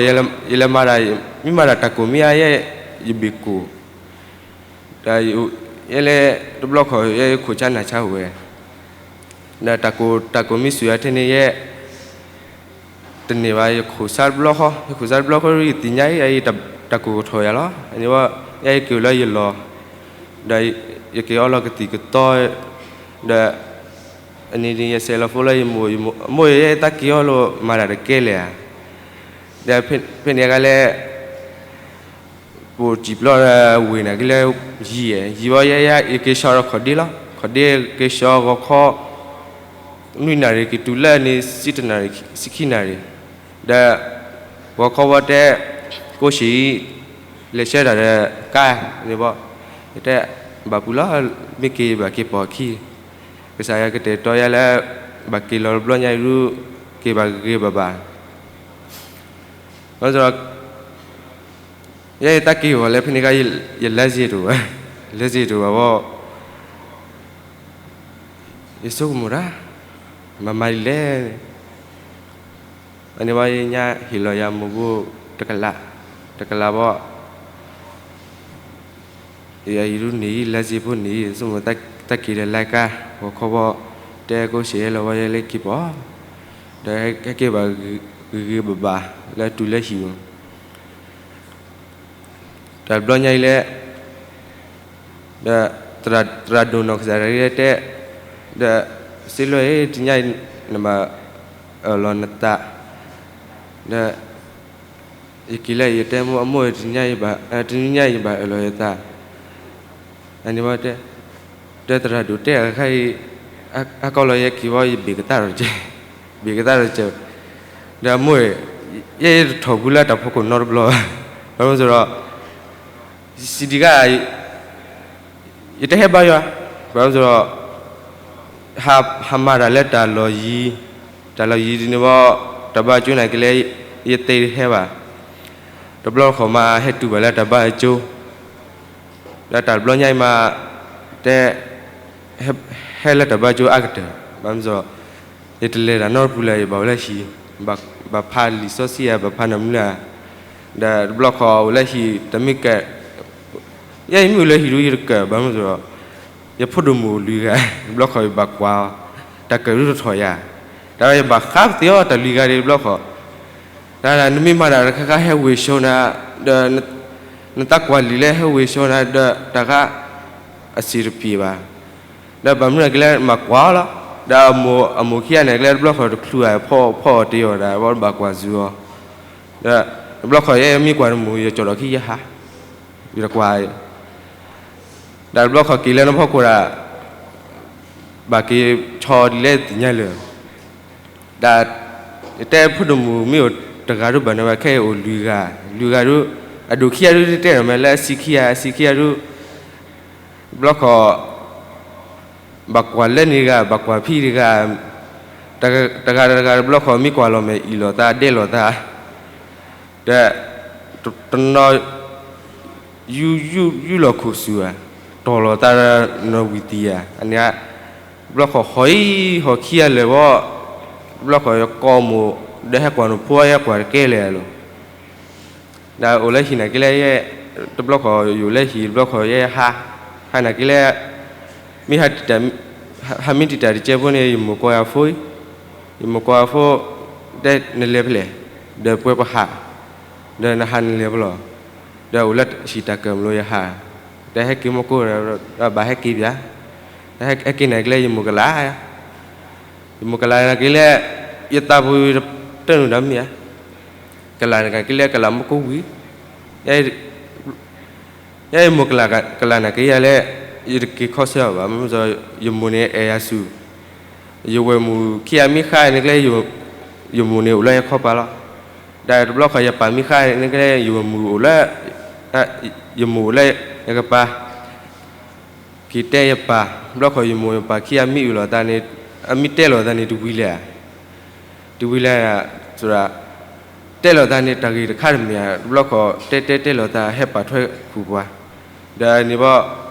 ယလဲၤမၤတၢ်, မ့ၢ်မၤတၢ်တၢ်ကိၢ်မ့ၢ်ဧါ ယဲ ယဘ့ၣ်ကိၢ်, ဒီး ယဲလဲၤတဘျီခီၣ် ယဲယခိၣ်ဆါနၢ်ဆါဝဲ, ဒီးတၢ်ကိၢ် တၢ်ကိၢ်မ့ၢ်စူၤယၤထဲန့ၣ် ယဲ တန့ၢ်ဘၣ်, ယခိၣ်ဆါတဘျီဃီ, ယခိၣ်ဆါတဘျီဃီ ယသ့ၣ်ညါအံၤ တၢ်ကိၢ်ကထီၣ်ယၤလီၤ, အန့ၣ်ဘၣ် ယဲယက့ၤလၢယလီၢ်, ဒီးယက့ၤအီလီၤကသံၣ်ကသီ, ဒီး အန့ၣ်န့ၣ် ယဆဲးလီၤဖိလၢယမိၢ်, ယမိၢ်, မိၢ်ဧၢ ယဲယသးက့ၤအီလိာ် မၤတၢ်တကဲလဲၣ်ဧါ, ဒီးဖဲန့ၣ်အခါလၢ ပအိၣ်တံၢ်ပျီဒီးဝ့ၢ်န့ၣ်က့ၤလၢယံၤ, ယံၤဘၣ်ယဲ ယက့ၤဆှီဒီးခီၣ်ဒ့လီၤ, ခီၣ်ဒ့က့ၤဆှီဂီၤခီ နွံနၣ်ရံၣ် က့ၤတုၤလၢန့ၣ် ဆံတနၣ်ရံၣ်, ဆံခံနၣ်ရံၣ်, ဒီး ဂီၤခီဝဲတဲ ကိးဆံးအံၤ လဲၤဆှၢတၢ်ဒီးကါန့ၣ်ဘၣ်, ယတဲ ဘၣ်ပူၤလီၤ, မ့ၢ်က့ၤဘၣ်က့ၤပိာ်ခံ, ကစၢ်ယွၤကတဲာ်ကတီၤယၤလၢ ဘၣ်က့ၤလီၤတဘျီညါအံၤဒုး က့ၤဘၣ်ဂ့ၤဂ့ၤဘၣ်ဘၣ် ဘၣ်ဆၣ်ဒီး ယဲယသးက့ၤဂီၤလၢဖဲန့ၣ်ခါ ယလဲၤစ့တအိၣ်ဘၣ်, လဲၤစ့တအိၣ်ဘၣ်ဘၣ်, ယဆိကမိၣ်တၢ်, မၤမၤဒ်လဲၣ်, အန့ၣ်ဘၣ်ယညါဟ့ၣ်လီၤယၤမိၢ်ဘိတကလး, တကလးဘၣ် ယအံၤဒုးန့ၣ် လဲၤစ့ဖိန့ၣ် ဆိကမိၣ်သးက့ၤဒီးလၢကါ ဂီၤခီဘၣ် တဲကိးဆံးလီၤဝဲယဲလၢက့ၤပိာ်, ဒီးဟဲက့ၤဘၣ်ဂ့ၤဂ့ၤဘၣ်ဘၣ် လၢတုၤလၢဟံၣ် တဘျီညါအံၤလၢ ဒီး သရၣ်ဒိၣ်နီၢ်ကစၢ်ဒၣ်တဲ ဒီး စ့လွဲၢ်ဧၢ တနံၤညါအံၤ နဘၣ်အၢၣ်လီၤနသး ဒီး ယက့ၤလၢယတဲမိၢ်အမိၢ် တနံၤညါအံၤ တနံၤညါအံၤယဘၣ်အၢၣ်လီၤယသး အန့ၣ်ဘၣ်တဲ ဒီးသရၣ်ဒိၣ်တဲအခါအံၤ ဟါခီလီၤယဲက့ၤဘၣ် ယဘ့ၣ်ကသၣ်ဒီးကဲ ဘ့ၣ်ကသၣ်ဒီးကဲ ဒီးအမိၢ် ယဲယတထီၣ်ဘူးလၢတၢ်ဖီခိၣ်နီတဘျီဘၣ် ဘၣ်မနုၤဒီး စံးဒံးဂၤ ယတဟဲဘါယွၤ ဘၣ်မနုၤဒီး ဟးမၤတၢ်လၢတၢ်လီၢ်ယံၤ တၢ်လီၢ်ယံၤဒ်န့ၣ်ဘၣ် တၢ်ဘါကၠိန့ၣ်က့ၤလၢ ယသ့တဟဲဘၣ် တဘျီတခီၣ်မး ဟဲတုၤဘၣ်လၢတၢ်ဘါအကၠိ ဒီးတၢ်တဘျီညါအံၤမး တဲ ဟဲ ဟဲလၢတၢ်ဘါကၠိအါကတၢၢ်, ဘၣ်မနုၤလဲၣ်, ယတလဲၤတၢ်နီတပူၤလၢၤ, ယဘၣ်အိၣ်လၢဟံၣ်, ဘၣ်ဖးလံာ်စီဆှံဧါ, ဘၣ်ဖးနၢမူလၢ်ဧါ, ဒီးတဘျီဃီအိၣ်လၢဟံၣ် တမ့ၢ်ကဲ, ယဲယမ့ၢ်အိၣ်လၢဟံၣ်ဒုးယတကၢၣ်, ဘၣ်မနုၤလဲၣ်, ယဖိဒိၣ်မုၣ်အိၣ်လွံၢ်ဂၤ, တဘျီဃီယဘၣ်ကွၢ်အီၤ, တၢ်ကၢၣ်ဒုးတထီၣ်ယၤ, ဒီးယဘၣ်ဃးပသ့ၣ်အီၤတၢ်လွံၢ်ဂၤဒံးတဘျီဃီ, တၢ်နမ့ၢ်မၤတၢ်တခါခါဟဲဝ့ၤဆှီနၤ, ဒီး နသးကွၢ်လံာ်လၢဟဲဝ့ၤဆှီနၤဒီး တၢ်ဂၤ အစံးတပျ့ၤဘၣ်. ဒီးဘၣ်မနုၤကလဲၤမၤကွၢ်အီၤလီၤ. ဒီးအမိၢ်ခံဂၤန့ၣ်ကလဲၤတဘျီဃီတချုးဧါ, ဖီအီၣ်တ့ၢ်အီၤဒၣ် ဘၣ်ကွၢ်စူၤအီၤ, ဒီးတဘျီဃီယဲမ့ၢ်ကွၢ်တမုာ် ယကၠီၣ်ဒီးခံယဟး, ယတကွၢ် ဒီးတဘျီဃီက့ၤလၢနဖီခိၣ်ဒၣ် ဘၣ်က့ၤဆီဒ်လဲၣ်သ့ၣ်ညါလၢာ်, ဒီးယတဲဖိဒိၣ်မုၣ်မ့ၢ်အိၣ်တဂၤဒုးဘၣ်န့ၣ်ဘၣ် ခဲအံၤအိၣ်လွံၢ်ဂၤ, လွံၢ်ဂၤဒုး, အဒိၣ်ခံဂၤဒုးတတဲဒီးမ့ၢ်လၢအဆံးခံဂၤ, အဆံးခံဂၤဒုး, တဘျီဃီ ဘၣ်ကွၢ်လၢန့ၣ်ဂၤ ဘၣ်ကွၢ်ဖံးတဂၤ, တဂၤတဂၤတဘျီဃီမ့ၢ်ကွၢ်လီၤမဲာ်အံၣ်လိာ်သးဒဲးလိာ်သး ဒီး တနီၤ ယူၢ်ယူၢ်ယူၢ်လီၤခိၣ်ဆူၣ်ဧါ, တီၢ်လိာ်သးနီၣ်ဝံၤသံဧါ, အန့ၣ် တဘျီဃီဟီၣ်အံၤဟီၣ်ခံဂၤလၢာ်ဘၣ်, တဘျီဃီယကိးမိၢ် ဒီးဟဲကွၢ်နဖိ ယဲကွၢ်တကဲလဲၣ်လီၤ. ဒီးအိၣ်လၢဟံၣ်နာ်က့လဲၣ်, တဘျီဃီယအိၣ်လၢဟံၣ် တဘျီဃီယဲဟး, ဟးနာ်က့လဲၣ်, မ့ၢ်ဟးတံာ်တာ်, ဟးမ့ၢ်တံာ်တာ်တကဲဖိန့ၣ် ယမိၢ်ကိးယၤဖိ, ယမိၢ်ကိးယၤဖိ, တဲနလဲၤဖဲလဲၣ်, ဒီးပှဲၤပဟး, ဒီးနဟးနလဲၤဖဲလဲၣ်, ဒီးအိၣ်လၢဟံၣ်တၢ်ကၢၢ်မလိယဟး, ဒီးဟဲက့ၤမီၢ်ကိၢ်, ဒီးဘၣ်ဟဲက့ၤပၠး, ဟဲက့ၤနာ်က့လဲၣ် ယမိၢ်ကလး ယမိၢ်ကလးနာ်က့လဲၣ်, ယသးပူၤတၢ်နုာ်ဒီးမ့ၢ်ဧါ, ကလးနာ်က့လဲၣ် ကလးမီၢ်ကိၢ်ဝံၤ, ယဲယမိၢ်ကလးနာ်က့ယၤလဲၣ်, ယတက့ၤခီဆၢအီၤဘၣ်, မ့ၢ် ယမိၢ်န့ၣ်အဲၣ်ယၤဆူၣ်, ယဝဲၢ်မုၣ်ခံဂၤမ့ၢ်ဃါန့ၣ်ကလဲၣ်, ယမိၢ်န့ၣ်အိၣ်လၢယခီပၤလီၤ. ဒီးတဘျီဃီယပၢ်မ့ၢ်ဃါန့ၣ်ကလဲၣ် ယဝဲၢ်မုၣ်အိၣ်လၢ, ယမိၢ်အိၣ်လၢယကပၤ က့ၤတဲယပၢ်, တဘျီဃီယမိၢ်ယပၢ်ခံဂၤမ့ၢ်အုၣ်လီၤသးန့ၣ်, အမ့ၢ်တဲလီၤသးန့ၣ်တဝံၤလဲၣ်, တဝံၤလဲၣ်, တဲလီၤသးန့ၣ် တၢ်ဂ့ၢ်တခါတမ့ၢ်ဧါ, တဘျီဃီတဲတဲတဲလီၤသးဟဲပာ်ထွဲဃုာ်ပှၤ, ဒီးန့ၣ်ဘၣ်,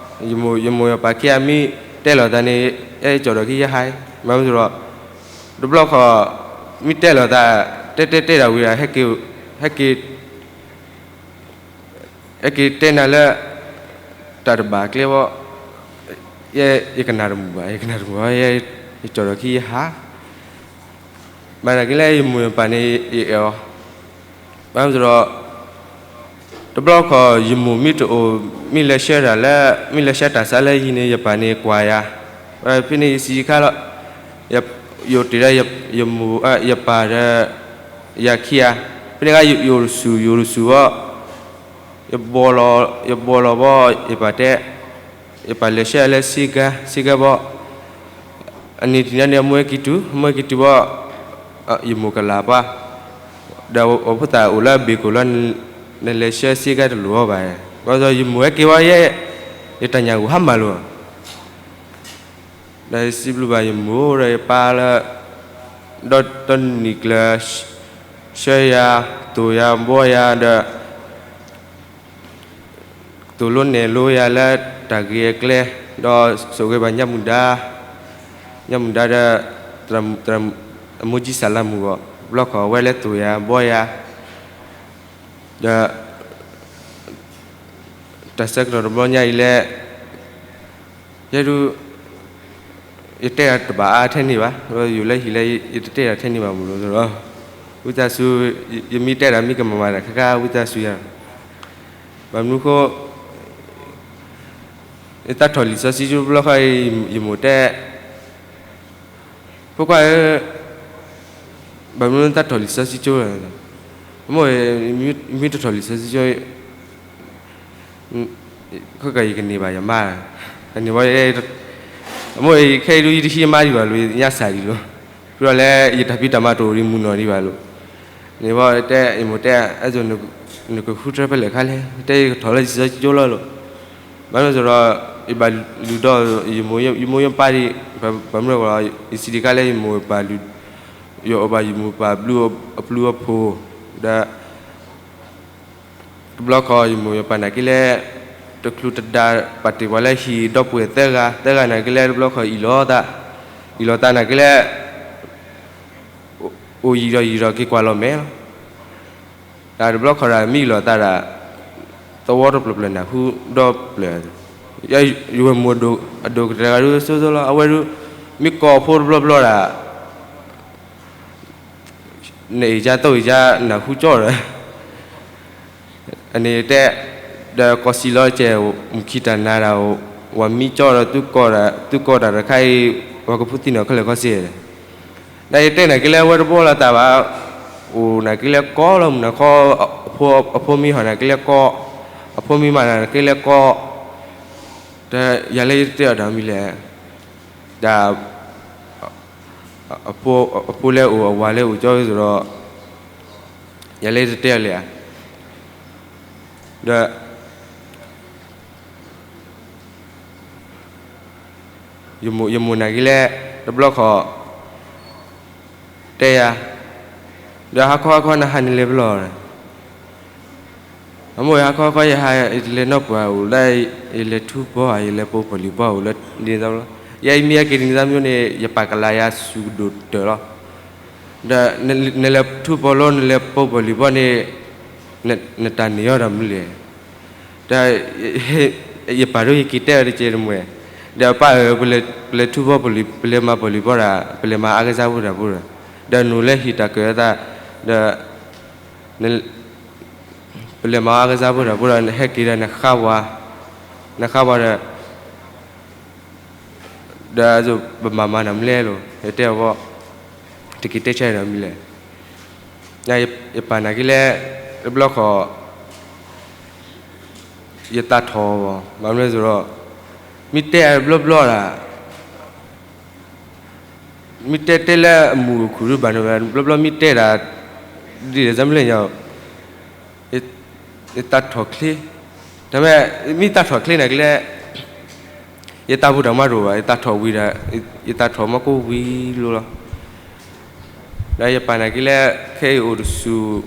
ယမိၢ်ယပၢ်ခံဂၤမ့ၢ်တဲလီၤသးန့ၣ် ယကၠီၣ်ဒီးခံယဟး, မ့ၢ်မ့ၢ်ဒီး, တဘျီဃီ မ့ၢ်တဲလီၤသး, တဲတဲတဲဒၣ်ဝံၤဒၣ်, ဟဲက့ၤ ဟဲက့ၤ ဟဲက့ၤတဲနၤလၢ တၢ်တဘၣ်ကျဲဘၣ်, ယဲယကနၣ်တမုာ်ဘၣ်, ယကနၣ်တမုာ်ဘၣ်, ယကၠီၣ်ဒီးခံယဟး, ဘၣ်နာ်က့လဲၣ်ယမိၢ်ယပၢ်န့ၣ် ယအဲၣ်အီၤ, ဘၣ်မ့ၢ်ဒီး, တဘျီဃီယမိၢ်မ့ၢ်တအိၣ်, မ့ၢ်လဲၤဆှၢတၢ်လၢ, မ့ၢ်လဲၤဆှၢတၢ်ဆါလၢဟံၣ်န့ၣ် ယပၢ်န့ၣ်ကွၢ်ယၤ, ဖဲန့ၣ်ယစံးခါလီၤ, ယအိၣ်တ့ၢ်ဒီးယမိၢ်, ယပၢ်ဒီး ယၤခံဂၤ, ဖဲန့ၣ်ခါယအိၣ်တဆူၣ် ယအိၣ်တဆူၣ်ဘၣ်, ယဘီလီၤ, ယဘီလီၤဘၣ်, ယပၢ်တဲ, ယပၢ်လဲၤဆှၢလၢစ့ကၤ, စ့ကၤဘၣ်, အန့ၣ်တနံၤန့ၣ် အမိၢ်ဟဲက့ၤတုၤ, အမိၢ်ဟဲက့ၤတုၤဘၣ်, ယမိၢ်ကလးပှၤ, ဒီးအဖိသၣ်အိၣ်လၢအဘ့ၣ်ခိၣ်လီၤ, နလဲၤဆှၢစ့ကၤတလိၣ်အီၤဘၣ်, ဘၣ်ဆၣ်ယမိၢ်ဟဲက့ၤဝဲယဲ, ယတၢ်ညၣ်ဂူာ်ဟါမၢ်လီၤ ဒီးယစံးဘျုးဘၣ်ယမိၢ်ဒီးယပၢ်လၢ ဒီးတနံၤကျၢၤ ဆှၢယၤ, သိၣ်ယၤ, ဘှီယၤဒီး သိၣ်လိနဲၣ်လိယၤလၢတၢ်ဂ့ၤအကျဲ, ဒီးဆိၣ်ဂ့ၤဘၣ်ညါမုၢ်ဒါ, ညါမုၢ်ဒါဒီး အမိၢ်ကံစၢ်လၢမုၢ်ဂီၢ်, တဘျီဃီဝဲလၢသိၣ်ယၤ, ဘှီယၤ, ဒီး တၢ်ဆၢကတီၢ်တဘျီညါအံၤလဲၣ်, ယဲဒုး ယတဲတၢ်တဘၣ်အါထဲန့ၣ်ဘၣ်, ယိၤလၢဟံၣ်လၢ ယတတဲတၢ်ထဲန့ၣ်ဘၣ်မ့ၢ်လီၤ, ဝံသးစူၤ, ယမ့ၢ်တဲတၢ်မ့ၢ်ကမၤမၤတၢ်ခါခါ ဝံသးစူၤယၤ, ဘၣ်မနုၤဃိ ယသးထီၣ်လံာ်စီဆှံကၠိတဘျီဃီအံၤ ယမိၢ်တဲ ဖိခွါဧၢ, ဘၣ်မနုၤနသးထီၣ်လံာ်စီဆှံကၠိလဲၣ်, အမိၢ်, မ့ၢ်တထီၣ်လံာ်စီဆှံကၠိ ခဲကီးယကန့ၢ်ဘၣ်ယမါ, အန့ၣ်ဝဲ, အမိၢ်အံၤခဲအံၤဒုးယတဟံးမါဒံးဘၣ်လိာ် ယညါစၢ်ဒံးလိာ်, ဖုလီၤလဲၣ် ယတၢ်ဖံးတၢ်မၤတအိၣ်ဒံးမုၢ်နီၢ်ဒံးဘၣ်လိာ်, န့ၣ်ဝဲတဲ ယမိၢ်တဲ အဲၣ်ဒိး နကဃုထၢဖဲလဲၣ်ခါလဲၣ်, တဲယကထီၣ်လၢလံာ်စီဆှံကၠိလီၤလိာ်, ဘၣ်မနုၤဒီး ယဘၣ်လုၢ်ဒီး ယမိၢ်ယပၢ်ဒံး, ဘၣ်မနုၤဒီး ယစံးဒံးခါလဲၣ် ယမိၢ်ယပၢ်လုၢ်, ယအိၣ်ဘၣ်ယမိၢ်ယပၢ်ဘျုးအဘျုးအဖှိၣ်, ဒီး တဘျီဃီယမိၢ်ယပၢ်နာ်က့လဲၣ်, တချုးတဒါ ပာ်တ့ၢ်ပှၤလၢဟံၣ်ဒီပုၢ်ဝဲၢ်သၢဂၤ, သၢဂၤနာ်က့လၢတဘျီဃီအံၣ်လီၤသး, အံၣ်လီၤသးနာ်က့လၢ အိၣ်ယံာ်ဒီးယံာ်ဒီးက့ၤကွၢ်လီၤမဲာ်လီၤ. ဒီးတဘျီဃီဒီးမ့ၢ်အံၣ်လီၤသးဒီး သဝီတဖျၢၣ်ဖျၢၣ်နၢ်ဟူဒီဖျၢၣ်, ယဝဲၢ်မုၢ်အဒိၣ်ကတၢၢ်ဂၤဒုးစိစိလီၤ, အဝဲဒုး မ့ၢ်ကိးအဖိတဘျီဘျီဒီး နအ့ၣ်ကါသိၣ်အ့ၣ်ကါနၢ်ဟူကၠီဒီး အန့ၣ်တဲ, ဒီးကီၢ်စံၣ်လီၤကဲး မုၢ်ခံတၢ်နၤဒီး ဝၤမံကၠီဒီး သုကိးတၢ်တခါအံၤ ပှၤကဖုသံနီၢ်ခဲလၢာ်ခဲဆ့, ဒီးယတဲနာ်က့လၢအဝဲတဘျီလီၤတၢ်ဘၣ်, အိၣ်နာ်က့လၢကီၢ်လီၤမုၢ်နၤခီ, အဖိမံဟီၣ်နာ်က့လၢကီၢ်, အဖိမံမၤနာ်က့လၢကီၢ်, ဒီးယၤလၢယတတဲအီၤတၢ်မံၤလဲၣ်, ဒီး အဖိလဲၤအိၣ်အဝၤလဲၤအိၣ်ကၠီဝဲသိးဒီး ယၤလၢယတတဲအီၤလဲၣ်ဧါ, ဒီး ယမိၢ်နာ်က့လၢ တဘျီဃီ တဲယၤ, ဒီးဟါခီဟါခီနဟးနလဲၤပလီၢ်, အမိၢ် ဟါခီခီယဟး ယတလဲၤနီၢ်ပှၢ်အိၣ်လၢ ယလဲၤထူဘီဧါ ယလဲၤပိာ်ပီၣ်လံၣ်ဘီအိၣ်လၢဒ်န့ၣ်သးဘျီ, ယဲအံၤမ့ၢ်ဟဲက့ၤဒ်န့ၣ်သးမ့ၢ်န့ၣ် ယပာ်ကလၤယၤစူၤကဒိၣ်တၢၢ်လီၤ, ဒီးနလဲၤထူဘီလီၤ နလဲၤပိာ်ပီၣ်လံၣ်ဘီန့ၣ် နတၢ်န့ၢ်အီၤဒီးမနုၤလဲၣ် ဒီး ယပၢ်ဒိၣ်ယက့ၤတဲအီၤတကဲတမှဲၤ, ဒီးပၢ်ဧၢ, ပလဲၤထူဘီပလံၣ် ပလဲၤမၤပီၣ်လံၣ်ဘီဒီး ပလဲၤမၤအါကစၢ်ဖိတၢ်ဖိဒီး, ဒီးနုာ်လၢဟံၣ်တၢ်ကၢၤအသး, ဒီး ပလဲၤမၤအါကစၢ်ဖိတၢ်ဖိဒီး နဟဲက့ၤဒီးနဃါပှၤ, နဃါပှၤဒီး ဒီးပမၤမၤနၤမနုၤလဲၣ်, ယတဲအီၤဘီ, တက့ၤတဲဆၢဒီးမနုၤလဲၣ်, ယပၢ်နာ်က့လၢ တဘျီဃီ ယသးထီၣ်ဘီ, ဘၣ်မနုၤလဲၣ်သိးဒီး မ့ၢ်တဲဘျီဘျီဒၣ် မ့ၢ်တဲတဲလၢအမူးအခုၣ်ဒုးဘၣ်န့ၣ်ဝဲ ဘျီဘျီမ့ၢ်တဲဒၣ် ဒ်လဲၣ်မနုၤလဲၣ်ညါ, ယသးထီၣ်ချ့, တမ့ၢ် မ့ၢ်သးထီၣ်ချ့န့ၣ်က့လၢ ယသးပူၤတၢ်မၤတအိၣ်ဘၣ်, ယသးထီၣ်ဝံၤဒီး ယသးထီၣ်မၤကိၢ်ဝံၤလီၤလီၤ. ဒီးယပၢ်န့ၣ်က့လၢ ခဲအံၤအိၣ်တစူၢ်,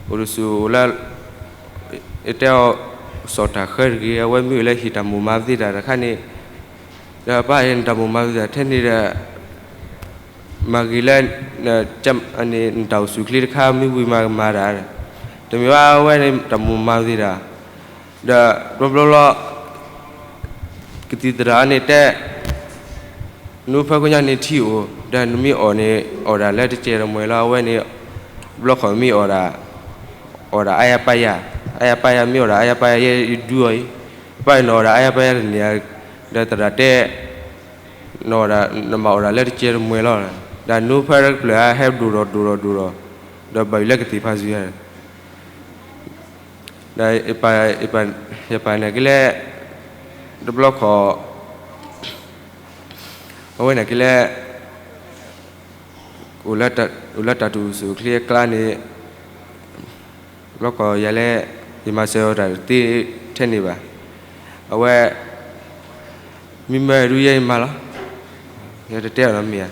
အိၣ်တစူၢ်အိၣ်လၢ ယတဲအီၤ စီၤတၢ်ဃၢတဂ့ၤ, အဝဲမ့ၢ်အိၣ်လၢဟံၣ်တၢ်မိၣ်မၤပသ့တၢ်တခါန့ၣ်, ဒီးပၢ်အံၤ နတၢ်မိၣ်မၤပသ့တၢ်ထဲန့ၣ်ဒီး မၤဂ့ၤလၢ နတၢ်အိၣ်ဆူၣ်ချ့တခါ မ့ၢ်ဝံၤမၤကမၤတၢ်, တမ့ၢ်ဘၣ်ဝဲန့ၣ် တၢ်မိၣ်မၤပသ့တၢ်, ဒီးဘျီဘျီလီၤ ကသံၣ်သရၣ်န့ၣ်တဲ နအိၣ်ဖဲခိၣ်ညါန့ၣ်ထံအိၣ်, ဒီးနမ့ၢ်အီၣ်န့ၣ် အီၣ်ဒၣ်လၢတကဲးတမှဲၤလီၤ, အဝဲန့ၣ် ဘျီဃီမ့ၢ်အီၣ်ဒၣ်, အီၣ်ဒၣ်အါယါပါယါ, အါယါပါယါ မ့ၢ်အီၣ်ဒၣ်အါယါပါယါ ယဲယဒုအီၤအံၤ, ပၢ်အံၤ နအီၣ်ဒၣ်အါယါပါယါတန့ၢ်ဧါ, ဒီးသရၣ်တဲ နမၤအီၣ်ဒၣ်လၢတကဲးတမှဲၤလီၤ, ဒီးနအိၣ်ဖဲတဖျၢၣ်ဧါ ဟဲဒိၣ်ဒီးဒိၣ်ဒီးဒိၣ်ဒီး, ဒီးဘၣ်ယိၣ်လၢကသ့ၣ်ဖးစူၤဧါ ဒီး ယပၢ်န့ၣ်က့လၢ တဘျီဃီ အဝဲန့ၣ်က့လၢ အိၣ်လၢတၢ်တူၢ်ဆူၣ်ချ့အကျါန့ၣ် ဘျီဃီယၤလၢ ယမၤစၢၤအီၤတၢ်တသ့ထဲန့ၣ်ဘၣ်. အဝဲ မ့ၢ်မၢဒုးယဲယမၤလီၤ. ယတတဲအီၤနီတမံၤဧါ.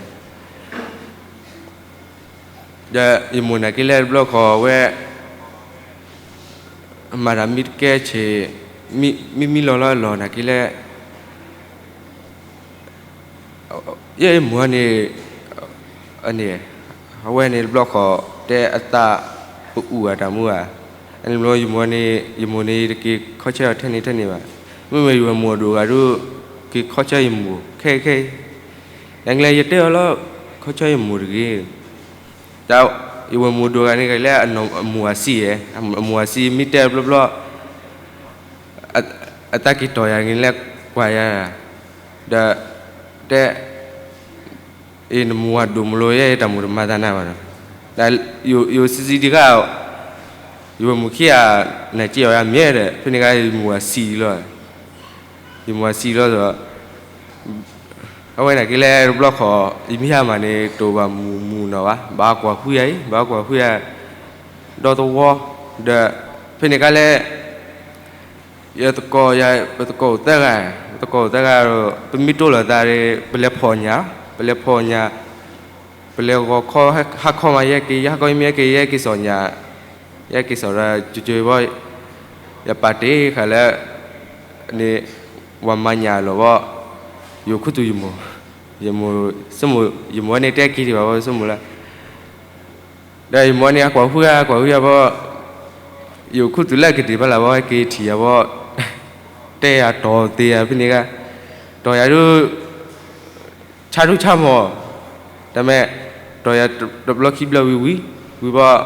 ဒီးယမိၢ်န့ၣ်က့လၢတဘျီဃီဝဲ မၤတၢ်မ့ၢ်တကဲဆ့ၣ် မံမံလီၤလီၤလီၤန့ၣ်က့လၢ ယဲယမိၢ်န့ၣ် န့ၣ် အဝဲန့ၣ်တဘျီဃီ တဲအသးပအူၣ်ဧါတၢ်မူဧါ. အန့ၣ်ဘျီယမိၢ်န့ၣ် ယမိၢ်န့ၣ်တက့ၤခီဆၢအီၤထဲန့ၣ်ထဲန့ၣ်ဘၣ်. မ့မ့ၢ်ယဝဲၢ်မိၢ်အဒိၣ်ဂၤဒုး က့ၤခီဆၢယမိၢ်ခဲအံၤခဲအံၤ. ယကလဲၤယတဲအီၤလီၤ ခီဆၢယမိၢ်တဂ့ၤ. တၢ်ယဝဲၢ်မိၢ်ဒိၣ်ဂၤန့ၣ်ကလဲၤအမိၢ်အဆံးဧါ, အမိၢ်အဆံးမ့ၢ်တဲဘျီဘျီ အသးက့ၤတီၢ်ယၤန့ၣ်လၢကွၢ်ယၤ, ဒီး တဲ အ့ နမိၢ်အဒိၣ်မးလီၤ ယဲယတၢ်မိၣ်တမၤသးနၤဘၣ်ဒီး, ဒီးယိၤဆံးဆံးဒံးဃါ, ယဝဲၢ်မိၢ်ခံဂၤ နက့ၤအီၤယၤမ့ၢ်ဒီး ဖဲန့ၣ်ခါယမိၢ်အဆံးလီၤ, ယမိၢ်အဆံးလီၤဒီး အဝဲန့ၣ်က့လၢတဘျီဃီ ယမ့ၢ်ဟါမၢ်န့ၣ် တအိၣ်ဘၣ်မုၢ်မုၢ်နီၢ်ဘၣ်, ဘၣ်ကွၢ်ဃုယၤအံၤ ဘၣ်ကွၢ်ဃုယၤ ဒီသဝီ, ဒီး ဖဲန့ၣ်ခါလၢ ယသကိးယၤ ပသကိးအိၣ်သၢဂၤ, ပသကိးအိၣ်သၢဂၤဒီး ပမ့ၢ်တိၢ်လိာ်သးဒီး ပလဲၤဖီၣ်ညၣ်, ပလဲၤဖီၣ်ညၣ်, ပလဲၤဂီၤခီ ဟါခီမး ယဲက့ၤ ယဟါခီမ့ၢ်ယဲက့ၤ ယဲက့ၤစိာ်ညၣ်, ယဲက့ၤစိာ်ဒီး ကၠိကၠိဘီ, ယပာ်တ့ၢ်ဃာ်လၢ န့ၣ် ပှၤမၤညၣ်လီၤဘီ, ယအိၣ်ခူသူၣ်ယမိၢ်, ယမိၢ်, ယမိၢ်န့ၣ်တဲက့ၤဒံးဘၣ်ဝဲဆိကမိၣ်လၢ, ဒီးယမိၢ်န့ၣ်အကွၢ်ဃုဂၤကွၢ်ဃုဂၤဘီ, ယအိၣ်ခူသူၣ်လၢကတ့ၢ်ဘၣ်လၢ်ဘီ ဟဲက့ၤထံၣ်ယၤဘီ, တဲယၤတီၢ်သ့ယၤဖဲန့ၣ်ဂၤ, တီၢ်ယၤဒုး ဆါဒူဆါမီၢ်, တမ့ၢ်, တီၢ်ယၤတဘျီခံဘျီဝံၤဝံၤ, ဝံၤ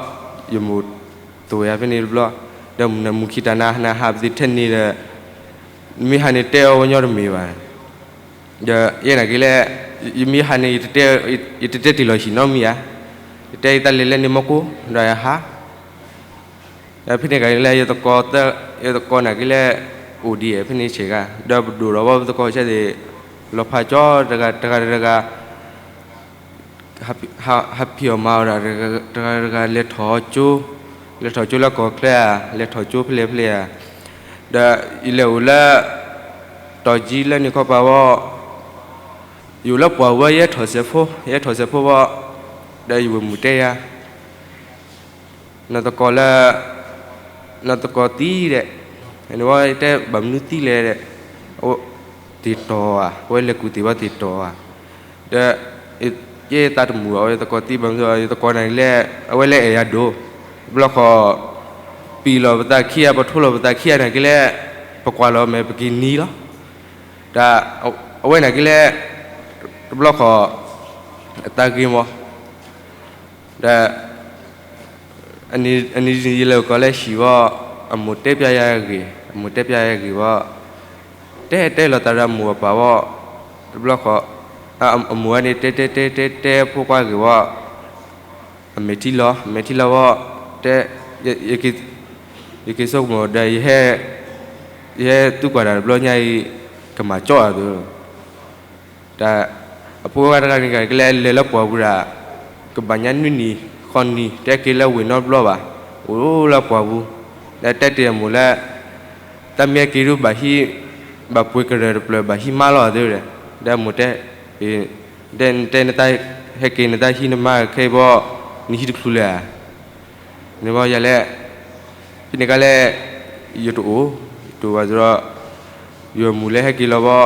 ဘီ, ယမိၢ်သိၣ်ယၤဖဲန့ၣ်တဘျီ, ဒီးမူနမူခံတၢ်နၤနဟးပသ့ထဲန့ၣ်ဒီး, မ့ၢ်ဟးန့ၣ်တဲအီၤဝဲညီတမ့ၢ်ဘၣ်, ဒီးယဲနာ်က့ၤလၢ, ယမ့ၢ်ဟးန့ၣ်, ယတတဲတ့ၢ်လီၤဟံၣ်နီတမံၤဧါ, ယတဲယသးလဲၤလၢန့ၣ်မီၢ်ကိၢ်, ဒီးယဟး ဒီးဖဲန့ၣ်ဂၤလၢယသကိး, ယသကိးနာ်က့ၤလၢ, အိၣ်ဒံးဖဲန့ၣ်ဆဲးဂၤ, ဒီးပဒိၣ်ထီၣ်ဘီပသကိးဆဲးသ့ၣ်, လီၤဖးကၠီတဂၤတဂၤတဂၤ, ဟးဖံးအီၣ်မၤအီၣ်ဒီးတဂၤတဂၤလဲၤထီၣ်ကၠိ, လဲၤထီၣ်ကၠိလၢကီၢ်ချၢဧါ, လဲၤထီၣ်ကၠိဖဲလဲၣ်ဖဲလဲၣ်ဧါ, ဒီးယလဲၤအိၣ်လၢ, တီၢ်ကၠံလၢန့ၣ်ခီပၤဘီ, ယအိၣ်လၢပှၢ်ဝဲယဲထီၣ်စဲးဖိ, ယဲထီၣ်စဲးဖိဘီ, ဒီးယဝဲၢ်မုၣ်တဲယၤ နသကိးလၢ, နသကိးသံဒီး, နဝဲတဲဘၣ်မနုၤသံလဲၣ်ဒီး, သ့ၣ်တီၢ်ဧါ, အဝဲလဲၤကူၣ်သ့ၣ်ဘၣ်သ့ၣ်တီၢ်ဧါ, ဒီး, ယဲယသးတမုာ်ဘၣ် အဝဲသကိးသံဘၣ်မနုၤ ယသကိးနာ်က့ၤလၢ, အဝဲလၢအဲၣ်ယၤဒိၣ်, တဘျီဃီ, ပံာ်လီၤပသးခံဂၤ ပထိလီၤပသးခံဂၤနာ်က့ၤလၢ, ပကွၢ်လီၤမဲာ်ပက့ၤနံၤလီၤ, ဒီး, အဝဲနာ်က့ၤလၢ, တဘျီဃီ, အသးဂ့ၤမး ဒီး, အနံၤယလဲၤအိၣ်ကီးလၢဟံၣ်ဘီ, အမိၢ်တဲပျးယၤဂ့ၢ်, အမိၢ်တဲပျးယၤဂ့ၢ်ဘီ, တဲတဲလီၤသးဒီးအမိၢ်အပၢ်ဘီ, တဘျီဃီ, အမိၢ်ဝဲန့ၣ်တဲတဲတဲတဲတဲဖိခွါဂ့ၢ်ဘီ, အမဲာ်ထံလီၤ အမဲာ်ထံလီၤဘီ, တဲ, ယက့ၤဆိကမိၣ်ဒီး, ယဟဲသူကွၢ်တၢ်တဘျီညါအံၤ, ကမၤကၠီအသိး တၢ်, အဖိခွါတဂၤန့ၣ်ကလဲၤလၢပှၢ်ပူၤဒၣ်, ကဘၣ်ညါနွံနံၣ်, ဃိးနံၣ်, တဲက့ၤလၢဝ့ၢ်နီတဘျီဘၣ်, အိၣ်လၢပှၢ်ပူၤ, ဒီးတဲတ့ၢ်အမိၢ်လၢ, တၢ်မ့ၢ်ဟဲက့ၤဒုးဘၣ်ဟံး, ဘၣ်ပှ့ၤကရၢၢ်တဖျၢၣ်ဘၣ်ဟံးမါလီၤအသိးဒီး, ဒီးအမိၢ်တဲ, တဲနတဲနတၢ်, ဟဲက့ၤနတၢ်ဟံးနမါခဲအံၤဘီ, နဟံးတချုးလၢၤဧါ န့ၣ်ဘီယၤလဲၣ်, ဖဲန့ၣ်ခါလဲၣ်, ယတအိၣ်, ယတအိၣ်ဘၣ်စ့ၢ်ဒီး, ယမူၤလၢဟဲက့ၤလီၤဘီ,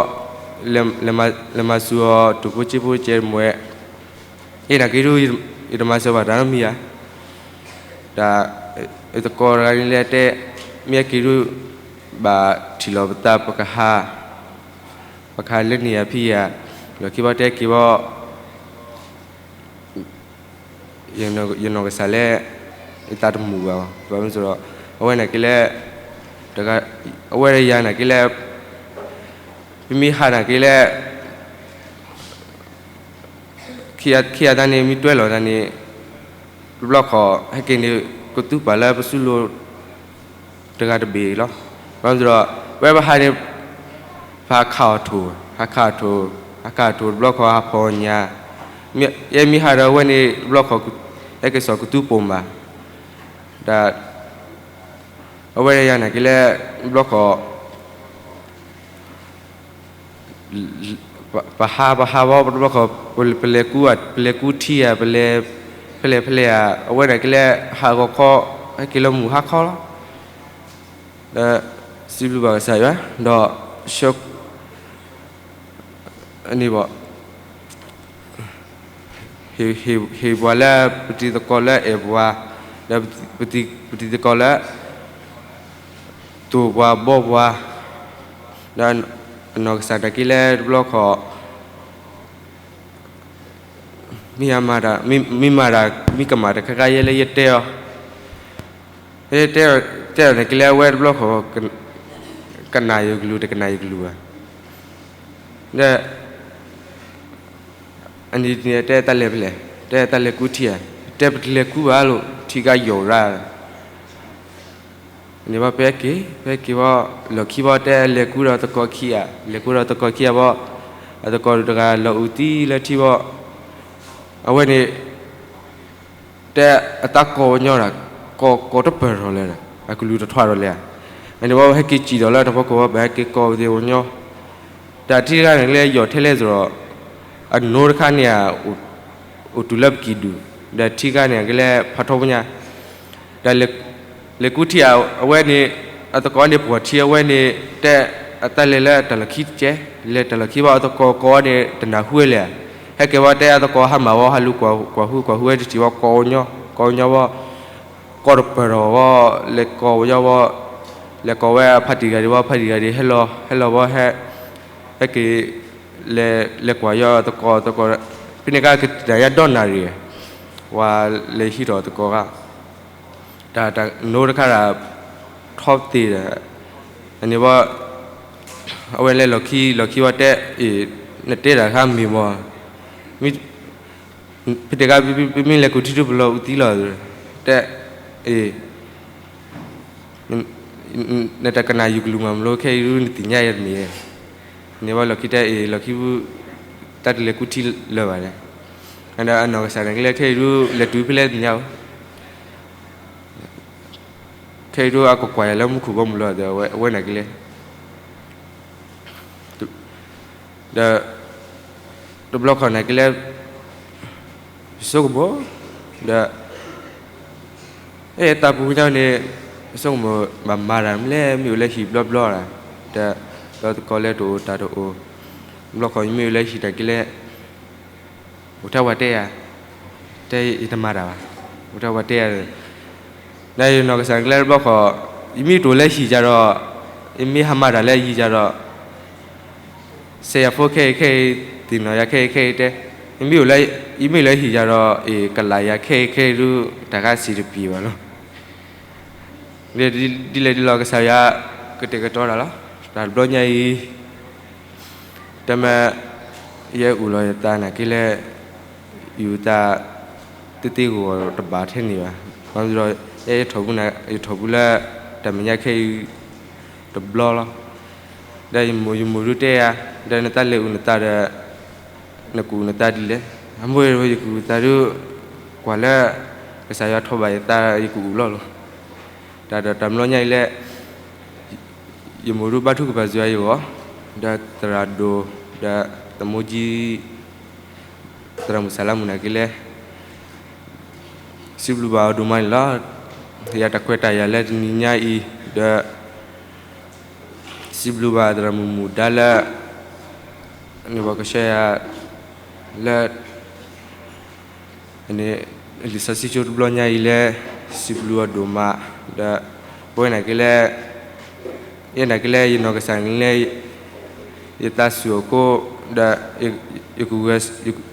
လဲၤမၤစၢၤအီၤ တူၢ်ဖိစ့ဖိကဲမွဲ, ယဲနာ်က့ၤဒုး, ယတမၤစၢၤဘၣ်တၢ်နီတမံၤဧါ, တၢ်, ယသကိးတဂၤန့ၣ်လဲၤတဲ, မ့ၢ်ဟဲက့ၤဒုး, ဘၣ်ထံၣ်လီၤပသးပကဟး, ပကဟးလၢန့ၣ်ယၤဖဲယၤ, လီၢ်ခံဘီတဲက့ၤဘီ ယနီၢ်ကစၢ်လၢ, ယသးတမုာ်ဘၣ်, ဘၣ်မနုၤအဃိဒီး, အဝဲနာ်က့ၤလၢ, အဝဲဒၣ်ယၤနာ်က့ၤလၢ, ပမ့ၢ်ဟးနာ်က့ၤလၢ, ခံဂၤသးန့ၣ် မ့ၢ်တွဲလီၤသးန့ၣ်, တဘျီဃီ, ဟဲက့ၤန့ၣ်, ကသူပာ်လၢပစုလိၤ တဂၤတဘ့ၣ်လီၤ, ဘၣ်မနုၤအဃိဒီး, ဝဲပဟးန့ၣ်, ပဟးခးအီၣ်ထိၣ်, ဟးခးအီၣ်ထိၣ်, ဟးခးအီၣ်ထိၣ်တဘျီဃီ ဟးဖီၣ်ညၣ်, ယဲမ့ၢ်ဟးဒီးအဝဲန့ၣ်တဘျီဃီ, ဟဲက့ၤစိာ်ကသူပိာ်မး, ဒီး, အဝဲဒၣ်ယၤနာ်က့ၤလၢ, တဘျီဃီ ပဟးပဟးဘီ ပတဘျီဃီ, ပလဲၤကူ, ပလဲၤကူထံဧါ, ပလဲၤ, ဖဲလဲၣ်ဖဲလဲၣ်ဧါ, အဝဲနာ်က့ၤလၢ, ဟးဂီၤခီ, ဟဲက့ၤလၢမုၢ်ဟါခီလီၤ, ဒီး, စံးဘျုးဘၣ်ကစၢ်ယွၤ, ဒီး, ဆၢ, န့ၣ်ဘၣ် ဟ့ၣ်ပှၤလၢပတံၤသကိးလၢအဲၣ်ပှၤ, ဒီးပတံၤသကိးလၢ သိၣ်ပှၤဘီပှၤ, ဒီးအနီၢ်ကစၢ်နာ်က့ၤလၢတဘျီဃီ, မ့ၢ်မၤတၢ်, မ့ၢ်မၤတၢ်, မ့ၢ်ကမၣ်တၢ်ခါခါယဲလၢယတဲအီၤ, ယတဲ, တဲအီၤန့ၣ်က့ၤလၢအဝဲတဘျီဃီ, ကနၣ်ယကလုၢ်တကနၣ်ယကလုၢ်ဘၣ်, ဒီး အနံၤန့ၣ်တဲတၢ်လဲၤဖဲလဲၣ်, တဲတၢ်လဲၤကူထံဧါ, တဲပတလဲၤကူဘၣ်လိာ် ထံကါယိာ်ရၣ်, န့ၣ်ဘၣ်ဖဲက့ၤ, ဖဲက့ၤဘၣ်, လီၢ်ခံဘၣ်တဲလဲၤကူဒီးသကိးခံဂၤ, လဲၤကူဒီးသကိးခံဂၤဘၣ်, အသကိးတဂၤလီၤအုးသံလၢထံဘၣ်, အဝဲန့ၣ် တဲအတၢ်ကီဝဲညီဒၣ်, ကီ, ကီတပၢၢ်ထီၣ်လဲၣ်ဒီး, အကလုၢ်တထွးထီၣ်လဲၣ်ဧါ, အန့ၣ်ဘၣ်ဟဲက့ၤစံၣ်ဒီးလၢတဖီခိၣ်ဘၣ် ပဟဲက့ၤကီဝဲသ့ၣ်ဝဲညီ, တၢ်ထံတဂၤန့ၣ်ကလဲၤယီၢ်ထဲလဲၣ်စရီ, အနိတခါန့ၣ်ဧါ, အိၣ်တုၤလၢပကံၢ်ဒုၣ်, ဒီးထံတဂၤန့ၣ်ကလဲၤဖးထီပညါ, ဒီးလဲၤကူထံဧါ, အဝဲန့ၣ်, အသကိးန့ၣ်ပှီၢ်ထံအဝဲန့ၣ်, တဲ, အတၢ်လဲၤလၢတၢ်လီၢ်ခံတကဲ, လဲၤတၢ်လီၢ်ခံဘၣ်အသကိးကိးဝဲန့ၣ် တနၢ်ဟူဝဲလဲၣ်. ဟဲက့ၤဝဲတဲအသကိးဟါမၢ်ဝဲ ဟးလူၤကွၢ်ဟူကွၢ်ဟူဝဲတထံၣ်ဝဲ ကိးညီ ကိးညီဝဲ, ကိးတပၢၢ်ထီၣ်ဝဲ, လဲၤကိးဝဲညီဝဲ, လဲၤကိးဝဲအဖါတံၢ်ဂၤဒံးဝဲ ဖါတံၢ်ဂၤဒံး ဟဲလီၤ ဟဲလီၤဝဲ ဟဲ ဟဲက့ၤ လဲၤ လဲၤကွၢ်ယီၤသကိးသကိး, ဖဲန့ၣ်ကကတၢၢ်ညါဒီနၣ်ရံၣ်, ဝဲလဲၤဟံးထီၣ်သကိးဂၤ, တၢ်တၢ်နိတခါဒီး ထီသ့ဒီး, န့ၣ်ဝဲ, အဝဲလဲၤလီၢ်ခံ လီၢ်ခံဝဲတဲ, အ့ၣ်, နတဲတၢ်တခါမ့ၢ်မး, မ့ၢ် ဖဲတဂၤ ပမ့ၢ်လဲၤကူၣ်ထံဒုပလီၢ်အူသံလီၤ, တဲ, အ့ၣ် နတကနၣ်ယကလုၢ်မးမလိ ခဲအံၤဒုနသ့ၣ်ညါယၤတမ့ၢ်, န့ၣ်ဝဲလီၢ်ခံတဲအ့ၣ် လီၢ်ခံပူၤ တၢ်တလဲၤကူၣ်ထံလၢၤဘၣ်လဲၣ်, ဒီးအနီၢ်ကစၢ်န့ၣ်ကလဲၣ် ခဲအံၤဒု လဲၤတုၤဖဲလဲၣ်သ့ၣ်ညါဧိၤ, ခဲအံၤဒုအကကွၢ်ယၤလၢမူခိၣ်ဘီမုၢ်လီၤဒီး အဝဲန့ၣ်ကလဲၣ် ဒီး တဘျီခီန့ၣ်ကလဲၣ် ယဆိကမိၣ်, ဒီး အဲၣ်တၢ်ပူၤညါန့ၣ် ယဆိကမိၣ် ဘၣ်မၤတၢ်မနုၤလဲၣ် မ့ၢ်အိၣ်လၢဟံၣ်ဘျီဘျီဒီး, ဒီးသကိးလဲၤတအိၣ်တၢ်တအိၣ်, တဘျီခီမ့ၢ်အိၣ်လၢဟံၣ်တၢ်ကလဲၣ် အိၣ်ထဲပှၤတဲယၤ, တဲယတမၤတၢ်ဘၣ်, အိၣ်ထဲပှၤတဲယၤ, ဒီးယနီၢ်ကစၢ်ကလဲၣ်တဘျီခီ, ယမ့ၢ်တအိၣ်လၢဟံၣ်ယၤဒီး, ယမ့ၢ်ဟးမၤတၢ်လၢယံၤယၤဒီး, စဲးယၤဖိခဲအံၤခဲအံၤ, သ့ၣ်နီၣ်ယၤခဲအံၤခဲအံၤတဲ, ယမ့ၢ်အိၣ်လၢ, ယမ့ၢ်လၢဟံၣ်ယၤဒီး အ့ၣ်ကလးယၤခဲအံၤခဲအံၤဒု, တၢ်ခါစံးတပံၤဘၣ်လီၤ. ဒ်လဲၣ်ဒ်လဲၣ်ဒ်လီၤ ကစၢ်ယွၤကတဲာ်ကတီၤတၢ်လီၤ. တၢ်တဘျီညါအံၤ တမ့ၢ် ယအဲၣ်အုၣ်လီၤယသးနာ်က့လဲၣ်, ယုၢ်သး တသ့ဂီၢ်တဘၣ်ထဲန့ၣ်ဘၣ်. ဘၣ်မနုၤဒီး ယဲယထီၣ်ပူၤ, ယထီၣ်ပူၤလၢ တၢ်မဲာ်ညါခဲအံၤ တဘျီလီၤ. ဒီးယမိၢ်ယမိၢ်ဒုတဲယၤ, ဒီးနတၢ်လဲၤအုၣ်နသးဒီး နကအုၣ်နသးဒ်လဲၣ်. အမိၢ် ယကအုၣ်သးဒု ကွၢ်လၢ ကစၢ်ယွၤထီၣ်ဘၣ်ယသး ယကအုၣ်လီၤလီၤ. တၢ်ဒီးတၢ်မျီညါအံၤလဲၣ်, ယမိၢ်ဒုဘါထုကဖၣ်စၢၤယဂီၢ်, ဒီးသရၣ်ဒိၣ်, ဒီးသမူကၠံ သရၣ်မုၣ်စၢ်လါမုၣ်နာ်က့လဲၣ်, စံးဘျုးဘၣ်အီၤဒိၣ်မးန့ၣ်လီၤ. ယၤတၢ်ခွဲးတၢ်ယာ်လၢတနံၤညါအံၤ, ဒီး စံးဘျုးဘၣ်သရၣ်မုၣ်မူဒါလၢ န့ၣ်ပှၤကဆှၢယၤ လၢ လံာ်စီဆှံကၠိတဘျီညါအံၤလဲၣ်, စံးဘျုးအီၤဒိၣ်မး, ဒီး ပဝဲနာ်က့လဲၣ်, ယဲနာ်က့လဲၣ် ယနီၢ်ကစၢ်န့ၣ်လဲၣ်, ယသးစူၤအဃိ, ဒီး ယကဝဲ ယ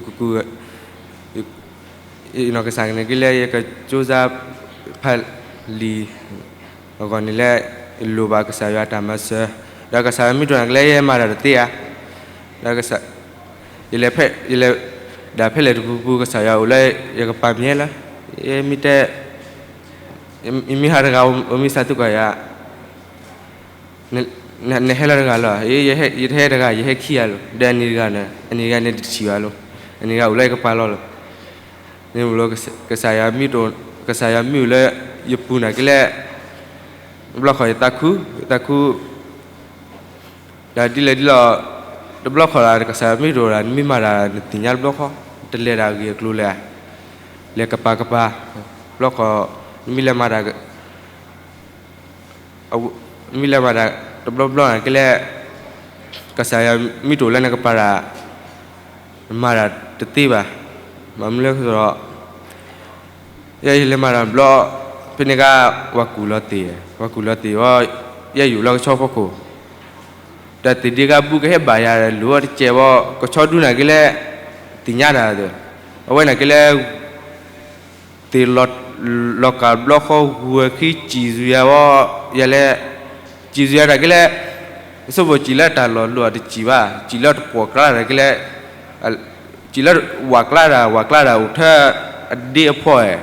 က ယနီၢ်ကစၢ်န့ၣ်က့လဲၣ် ယကစူးစမ်း ဖးလံာ်အဂီၢ်န့ၣ်လဲၣ်, ယလိၣ်ဘၣ်ကစၢ်ယွၤတၢ်မၤစၢၤ, ဒီးကစၢ်ယွၤမ့ၢ်တအိၣ်နာ်က့လဲၣ် ယဲမၤတၢ်တသ့ဧါ, ဒီး ယလဲၤ ယလဲၤဒၣ်ဖဲလဲၣ်တပူၤပူၤ ကစၢ်ယွၤအိၣ်လၢယကပၤမ့ၢ်လီၤ, ယမ့ၢ်တဲ ယမ့ၢ်ဟးတဂၤ အမ့ၢ်စးသံကွၢ်ယၤ နဟဲလၢတဂၤလီၤ, ယတဟဲတဂၤ ယဟဲခံဂၤလီၤ, ဒီးအန့ၣ်တဂၤန့ၣ် အန့ၣ်တဂၤန့ၣ်တထံၣ်ဘၣ်လီၤ, အန့ၣ်တဂၤအိၣ်လၢယကပၤလီၤလီၤ, န့ၣ်လီၤ ကစၢ်ယွၤမ့ၢ်တအိၣ် ကစၢ်ယွၤမ့ၢ်အိၣ်လၢယပူၤနာ်က့လဲၣ်, တဘျီဃီယသးခု ယသးခု ဒီးဒ်လဲၣ်ဒ်လဲၣ်, တဘျီဃီဒီး ကစၢ်ယွၤမ့ၢ်တအိၣ်ဒီး နမ့ၢ်မၤတၢ်နသ့ၣ်ညါတဘျီဃီ, တလဲၤဒၣ်ဂ့ၢ်အကျိၤလဲၣ်, လဲၤကပၤကပၤ, တဘျီဃီ နမ့ၢ်လဲၤမၤတၢ် မ့ၢ်လဲၤမၤတၢ်တဘျီဘျီနာ်က့လဲၣ်, ကစၢ်ယွၤမ့ၢ်တအိၣ်လၢနကပၤဒီး နမၤတၢ်တသ့ဘၣ်, ဘၣ်မနုၤလဲၣ်ဒီး ယဲယလဲၤမၤတၢ်တဘျီ, ဖဲန့ၣ်က ပှၤကူၣ်လီၤသ့ၣ်, ပှၤကူၣ်လီၤသ့ၣ်ဝဲ, ယဲယအိၣ်လၢကဆီဖီခိၣ်, ဒီးသ့ၣ်ဒ့ကါဘူးကဟဲဘၣ်ယၤ လိၣ်ဝဲတစဲးဘၣ်, ကဆီဒုနာ်က့လဲၣ်, သ့ၣ်ညါတၢ်, အဝဲနာ်က့လဲၣ် သ့ၣ်လီၤကၢ်ဘျီဃီ ဂုၤဝဲခံစံၣ်စူၤယၤဝဲ, ယၤလဲၣ်, စံၣ်စူၤယၤတၢ်က့လဲၣ်, ဆိမိၣ်စံၣ်လၢတၢ်လီၢ်လိၣ်အတစံၣ်ဘၣ်, စံၣ်လၢတပှီၢ်ကျါတၢ်က့လဲၣ်, စံၣ်လၢဝးကျါတၢ် ဝးကျါတၢ်အိၣ်ထဲအဒ့အဖီအဲၣ်,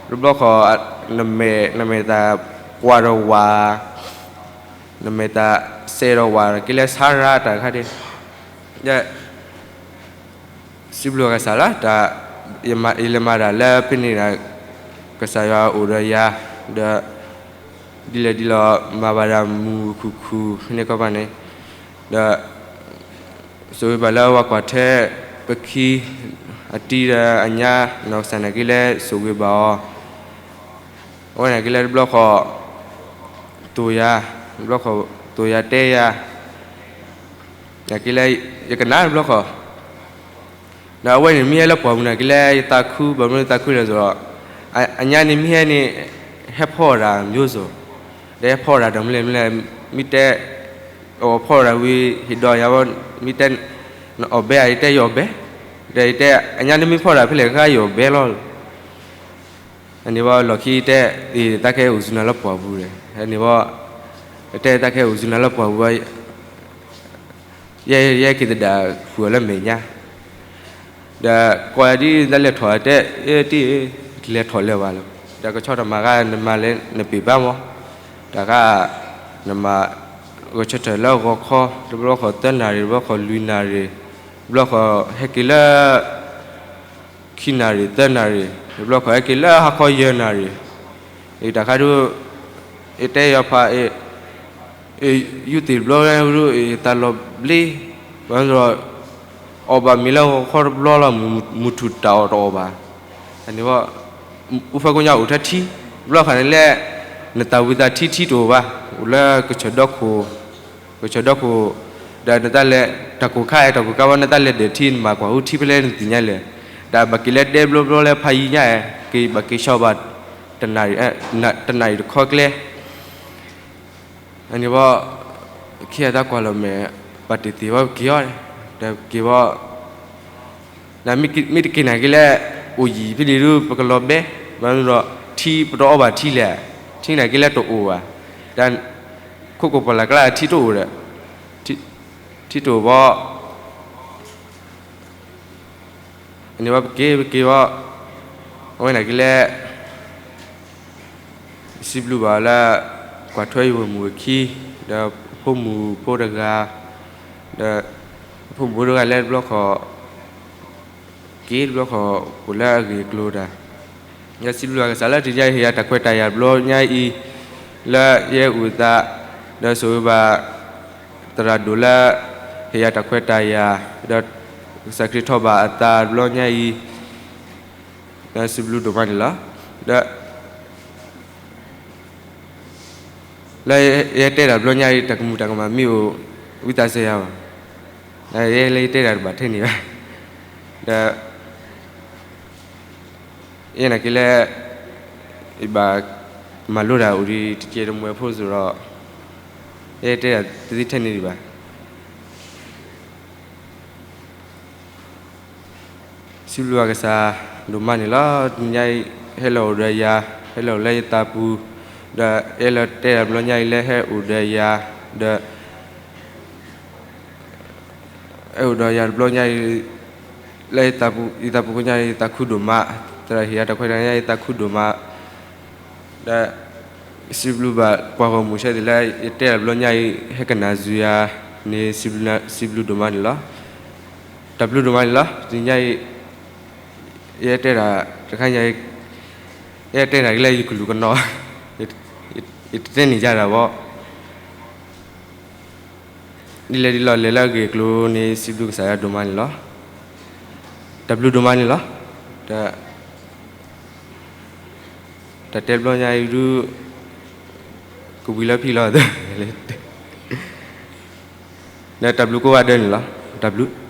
တဘျီဃီ နမဲာ် နမဲာ်သၣ်ကွၢ်ဒီးဝး, နမဲာ်သၣ်စဲးဒီးဝးက့လဲၣ် ဆါရၤတၢ်ခါဒ့ စံးဘျုးကစၢ်လီၤ, တၢ် ယလဲၤမၤတၢ်လၢဖဲန့ၣ်ဒီး ကစၢ်ယွၤအိၣ်ဒီးယၤ, ဒီး ဒ်လဲၣ်ဒ်လဲၣ် မၤဘၣ်ဒၣ်မုာ်မုာ်ခုၣ်ခုၣ် ဖဲန့ၣ်ကီးဘၣ်န့ၣ်, ဒီး ဆိၣ်ဂ့ၤဘၣ်လၢပှၤကွၢ်ထွဲ ပခံ အတံၤဒီးအညါ နီၢ်ကစၢ်နာ်က့လဲၣ် ဆိၣ်ဂ့ၤဘၣ်အီၤ အဝဲန့ၣ်က့လၢတဘျီဃီ တိၤယၤ, တဘျီဃီ တိၤယၤတဲယၤ, က့လၢ ယကနၣ်တဘျီဃီ ဒီးအဝဲန့ၣ်မ့ၢ်ဟဲလၢပှၢ်ပူၤန့ၣ်က့လၢယသးခု ဘၣ်မနုၤသးခုလဲၣ်သိးဒီး အညါန့ၣ်မ့ၢ်ဟဲန့ၣ် ဟဲဖီအီၣ်တၢ်မျိုးစုံ, ဒီးဟဲဖီအီၣ်တၢ်ဒီးမနုၤလဲၣ်မနုၤလဲၣ်, မ့ၢ်တဲ အီၣ်ဖီအီၣ်တၢ်ဝံၤ ဟ့ၣ်ဒီးယၤဘၣ်, မ့ၢ်တဲ နအီၣ်ဘဲဧါ, ယတဲယအီၣ်ဘဲ, ဒီးယတဲ အညါနမ့ၢ်ဖီအီၣ်တၢ်ဖဲလဲၣ်ဃါ ယအီၣ်ဘဲလီၤ. အန့ၣ်ဘၣ်လီၢ်ခံတဲ အ့ၣ် တၢ်ခဲအိၣ်စူၤနၤလၢပှၢ်ပူၤဒီး အန့ၣ်ဘၣ် တဲတၢ်ခဲအိၣ်စူၤနၤလၢပှၢ်ပူၤဘၣ် ယဲ ယဲက့ၤသဒၣ်ဃုာ်အီၤလၢမဲာ်ညါ, ဒီးကိးယၤဒ်နလဲၤထီၣ်တဲ အ့ၣ် တံၢ် လဲၤထီၣ်လဲၤဘၣ်လီၤ, ဒီးကဆီတမၤဂၤ နမၤလဲၣ်နပ့ၢ်ဘၣ်မး, တၢ်ဂၤ နမၤ ဂဲၤဆၢထၢၣ်လၢဂီၤခီ တဘျီဃီသၢနၣ်ရံၣ် တဘျီဃီလွံၢ်နၣ်ရံၣ်, တဘျီဃီဟဲက့ၤလၢ ခံနၣ်ရံၣ်သၢနၣ်ရံၣ်, တဘျီဃီဟဲက့ၤလၢဟါခီယဲၢ်နၣ်ရံၣ်, အ့ၣ် တၢ်ခါဒုး အ့ၣ် တဲယီၤဖး အ့ၣ် ယူၢ်သ့ၣ်တဘျီဒုး အ့ၣ် သးလီၤဘျ့, ဘၣ်ဒီး အီၣ်ဘၣ်မ့ၤလၢဂီၤခီတဘျီလီၤ မုၢ်ထူၣ်တၢ်အီၣ်တအီၣ်ဘၣ်, အန့ၣ်ဘၣ် အူဖၢကိညါအိၣ်ထဲထံ, တဘျီဃီန့ၣ်လဲၣ် နတၢ်ဝံသးထံထံတအိၣ်ဘၣ်, အိၣ်လၢကဆၢၣ်ဒီခိၣ် ကဆၢၣ်ဒီခိၣ်, ဒီးနတၢ်လဲၤ တၢ်ကိၢ်ခါအဲၣ် တၢ်ကိၢ်ခါဘၣ် နတၢ်လဲၤဒၢးထံ နမၤကွၢ်ဟူထံဖဲလဲၣ်နသ့ၣ်ညါလဲၣ်, ဒီးဘၣ်က့ၤလၢဒဲဘျီဘျီလၢဖးယံၤညါအဲၣ် က့ၤဘၣ်က့ၤဆှီဘၣ် တနၣ်ရံၣ် တနၣ်ရံၣ်တခီကျဲ အန့ၣ်ဘၣ် ခံဂၤတၢ်ကွၢ်လီၤမဲာ် ပာ်တ့ၢ်သ့ၣ်ဘၣ်ပက့ၤအီၤ, ဒီးပက့ၤဘၣ် မ့ၢ်တက့ၤနာ်က့ၤလၢ အိၣ်ယံၤဖဲန့ၣ်ဒုး ပကလီၤဘဲ, ဘၣ်မနုၤဒီး ထံပတအီၣ်ဘၣ်ထံလဲၣ်, ထံနာ်က့ၤလၢတအိၣ်ဘၣ်, ဒီး ခိၣ်ကိၢ်ပှၢ်လၢ်ကျါထံတအိၣ်ဒီး ထံတအိၣ်ဘၣ် အန့ၣ်ဘၣ်ပက့ၤ ပက့ၤဘၣ်, အဝဲနာ်က့ၤလၢ စံးဘျုးဘၣ်လၢ ကွၢ်ထွဲယဝဲၢ်မုၣ်အခံ, ဒီးဖိမုၣ်ဖိတဂၤ, ဒီး ဖိမုၣ်ဖိတဂၤလၢတဘျီဃီ က့ၤတဘျီဃီ အိၣ်လၢအဂ့ၢ်အကျိၤတၢ်, ယစံးဘျုးဘၣ်ကစၢ်လၢတနံၤညါအံၤ ဟ့ၣ်ယၤတၢ်ခွဲးတၢ်ယာ်တဘျီညါအံၤ, လၢယဲအိၣ်သး, ဒီးဆိၣ်ဂ့ၤဘၣ် သရၣ်ဒိၣ်လၢ ဟ့ၣ်ယၤတၢ်ခွဲးတၢ်ယာ်, ဒီး ကစၢ်ခရံာ်ထီၣ်ဘၣ်အသးတဘျီညါအံၤ, ဒီးစံးဘျုးဒိၣ်မးန့ၣ်လီၤ. ဒီး လၢယတဲတၢ်တဘျီညါအံၤ တၢ်ကမူၣ်တၢ်ကမၣ်မ့ၢ်အိၣ် ဝံသးစူၤယၤဘၣ်, ဒီးယဲလၢယတဲတၢ်တဘၣ်ထဲန့ၣ်ဘၣ်, ဒီး ယဲနာ်က့ၤလၢ ယဘၣ်မၤလိတၢ်အိၣ်ဒံးတကဲးတမှဲၤဖိစ့ၢ်ဒီး ယဲတဲတၢ်တသ့ထဲန့ၣ်ဒံးဘၣ်. စံးဘျုးဘၣ်ကစၢ်ဒိၣ်မးန့ၣ်လီၤ. တနံၤညါအံၤ ဟဲလၢအိၣ်ဒီးယၤ, ဟဲလၢအိၣ်လၢယသးပူၤ, ဒီးယဲလၢတဲတၢ်တဘျီညါအံၤလၢဟဲအိၣ်ဒီးယၤ, ဒီး ဟဲအိၣ်ဒီးယၤတဘျီညါအံၤ လၢယသးပူၤ ယသးပူၤကိညါအံၤ ယသးခုဒိၣ်မး, သရၣ်ဟ့ၣ်ယၤတၢ်ခွဲးတၢ်ယာ်ညါ ယသးခုဒိၣ်မး, ဒီး စံးဘျုးဘၣ်ပှၤဂီၢ်မုၢ်ဆဲသ့ၣ်လၢ ယတဲတၢ်တဘျီညါအံၤ ဟဲကနၣ်စူၤယၤန့ၣ် စံးဘျုးဒိၣ်မးန့ၣ်လီၤ. တၢ်ဘျုးဒိၣ်မးန့ၣ်လီၤ. တနံၤညါအံၤ ယတဲတၢ်တခါညါအံၤ ယတဲတၢ်က့ၤလၢယကလုာ်ကနီၤ, ယတတဲန့ၢ်ယၤဒၣ်ဘၣ် ဒ်လဲၣ်ဒ်လဲၣ်လဲၤလၢအဂ့ၢ်အကျိၤန့ၣ် စံးဘျုးကစၢ်ယွၤဒိၣ်မးန့ၣ်လီၤ. တၢ်ဘျုးဒိၣ်မးန့ၣ်လီၤ. တၢ်တဲဘျီညါအံၤဒုး ကဝံၤလၢဖံလီၤ, ဒီးတၢ်ဘျုးကိးဂၤဒဲးန့ၣ်လီၤ. တၢ်ဘျုး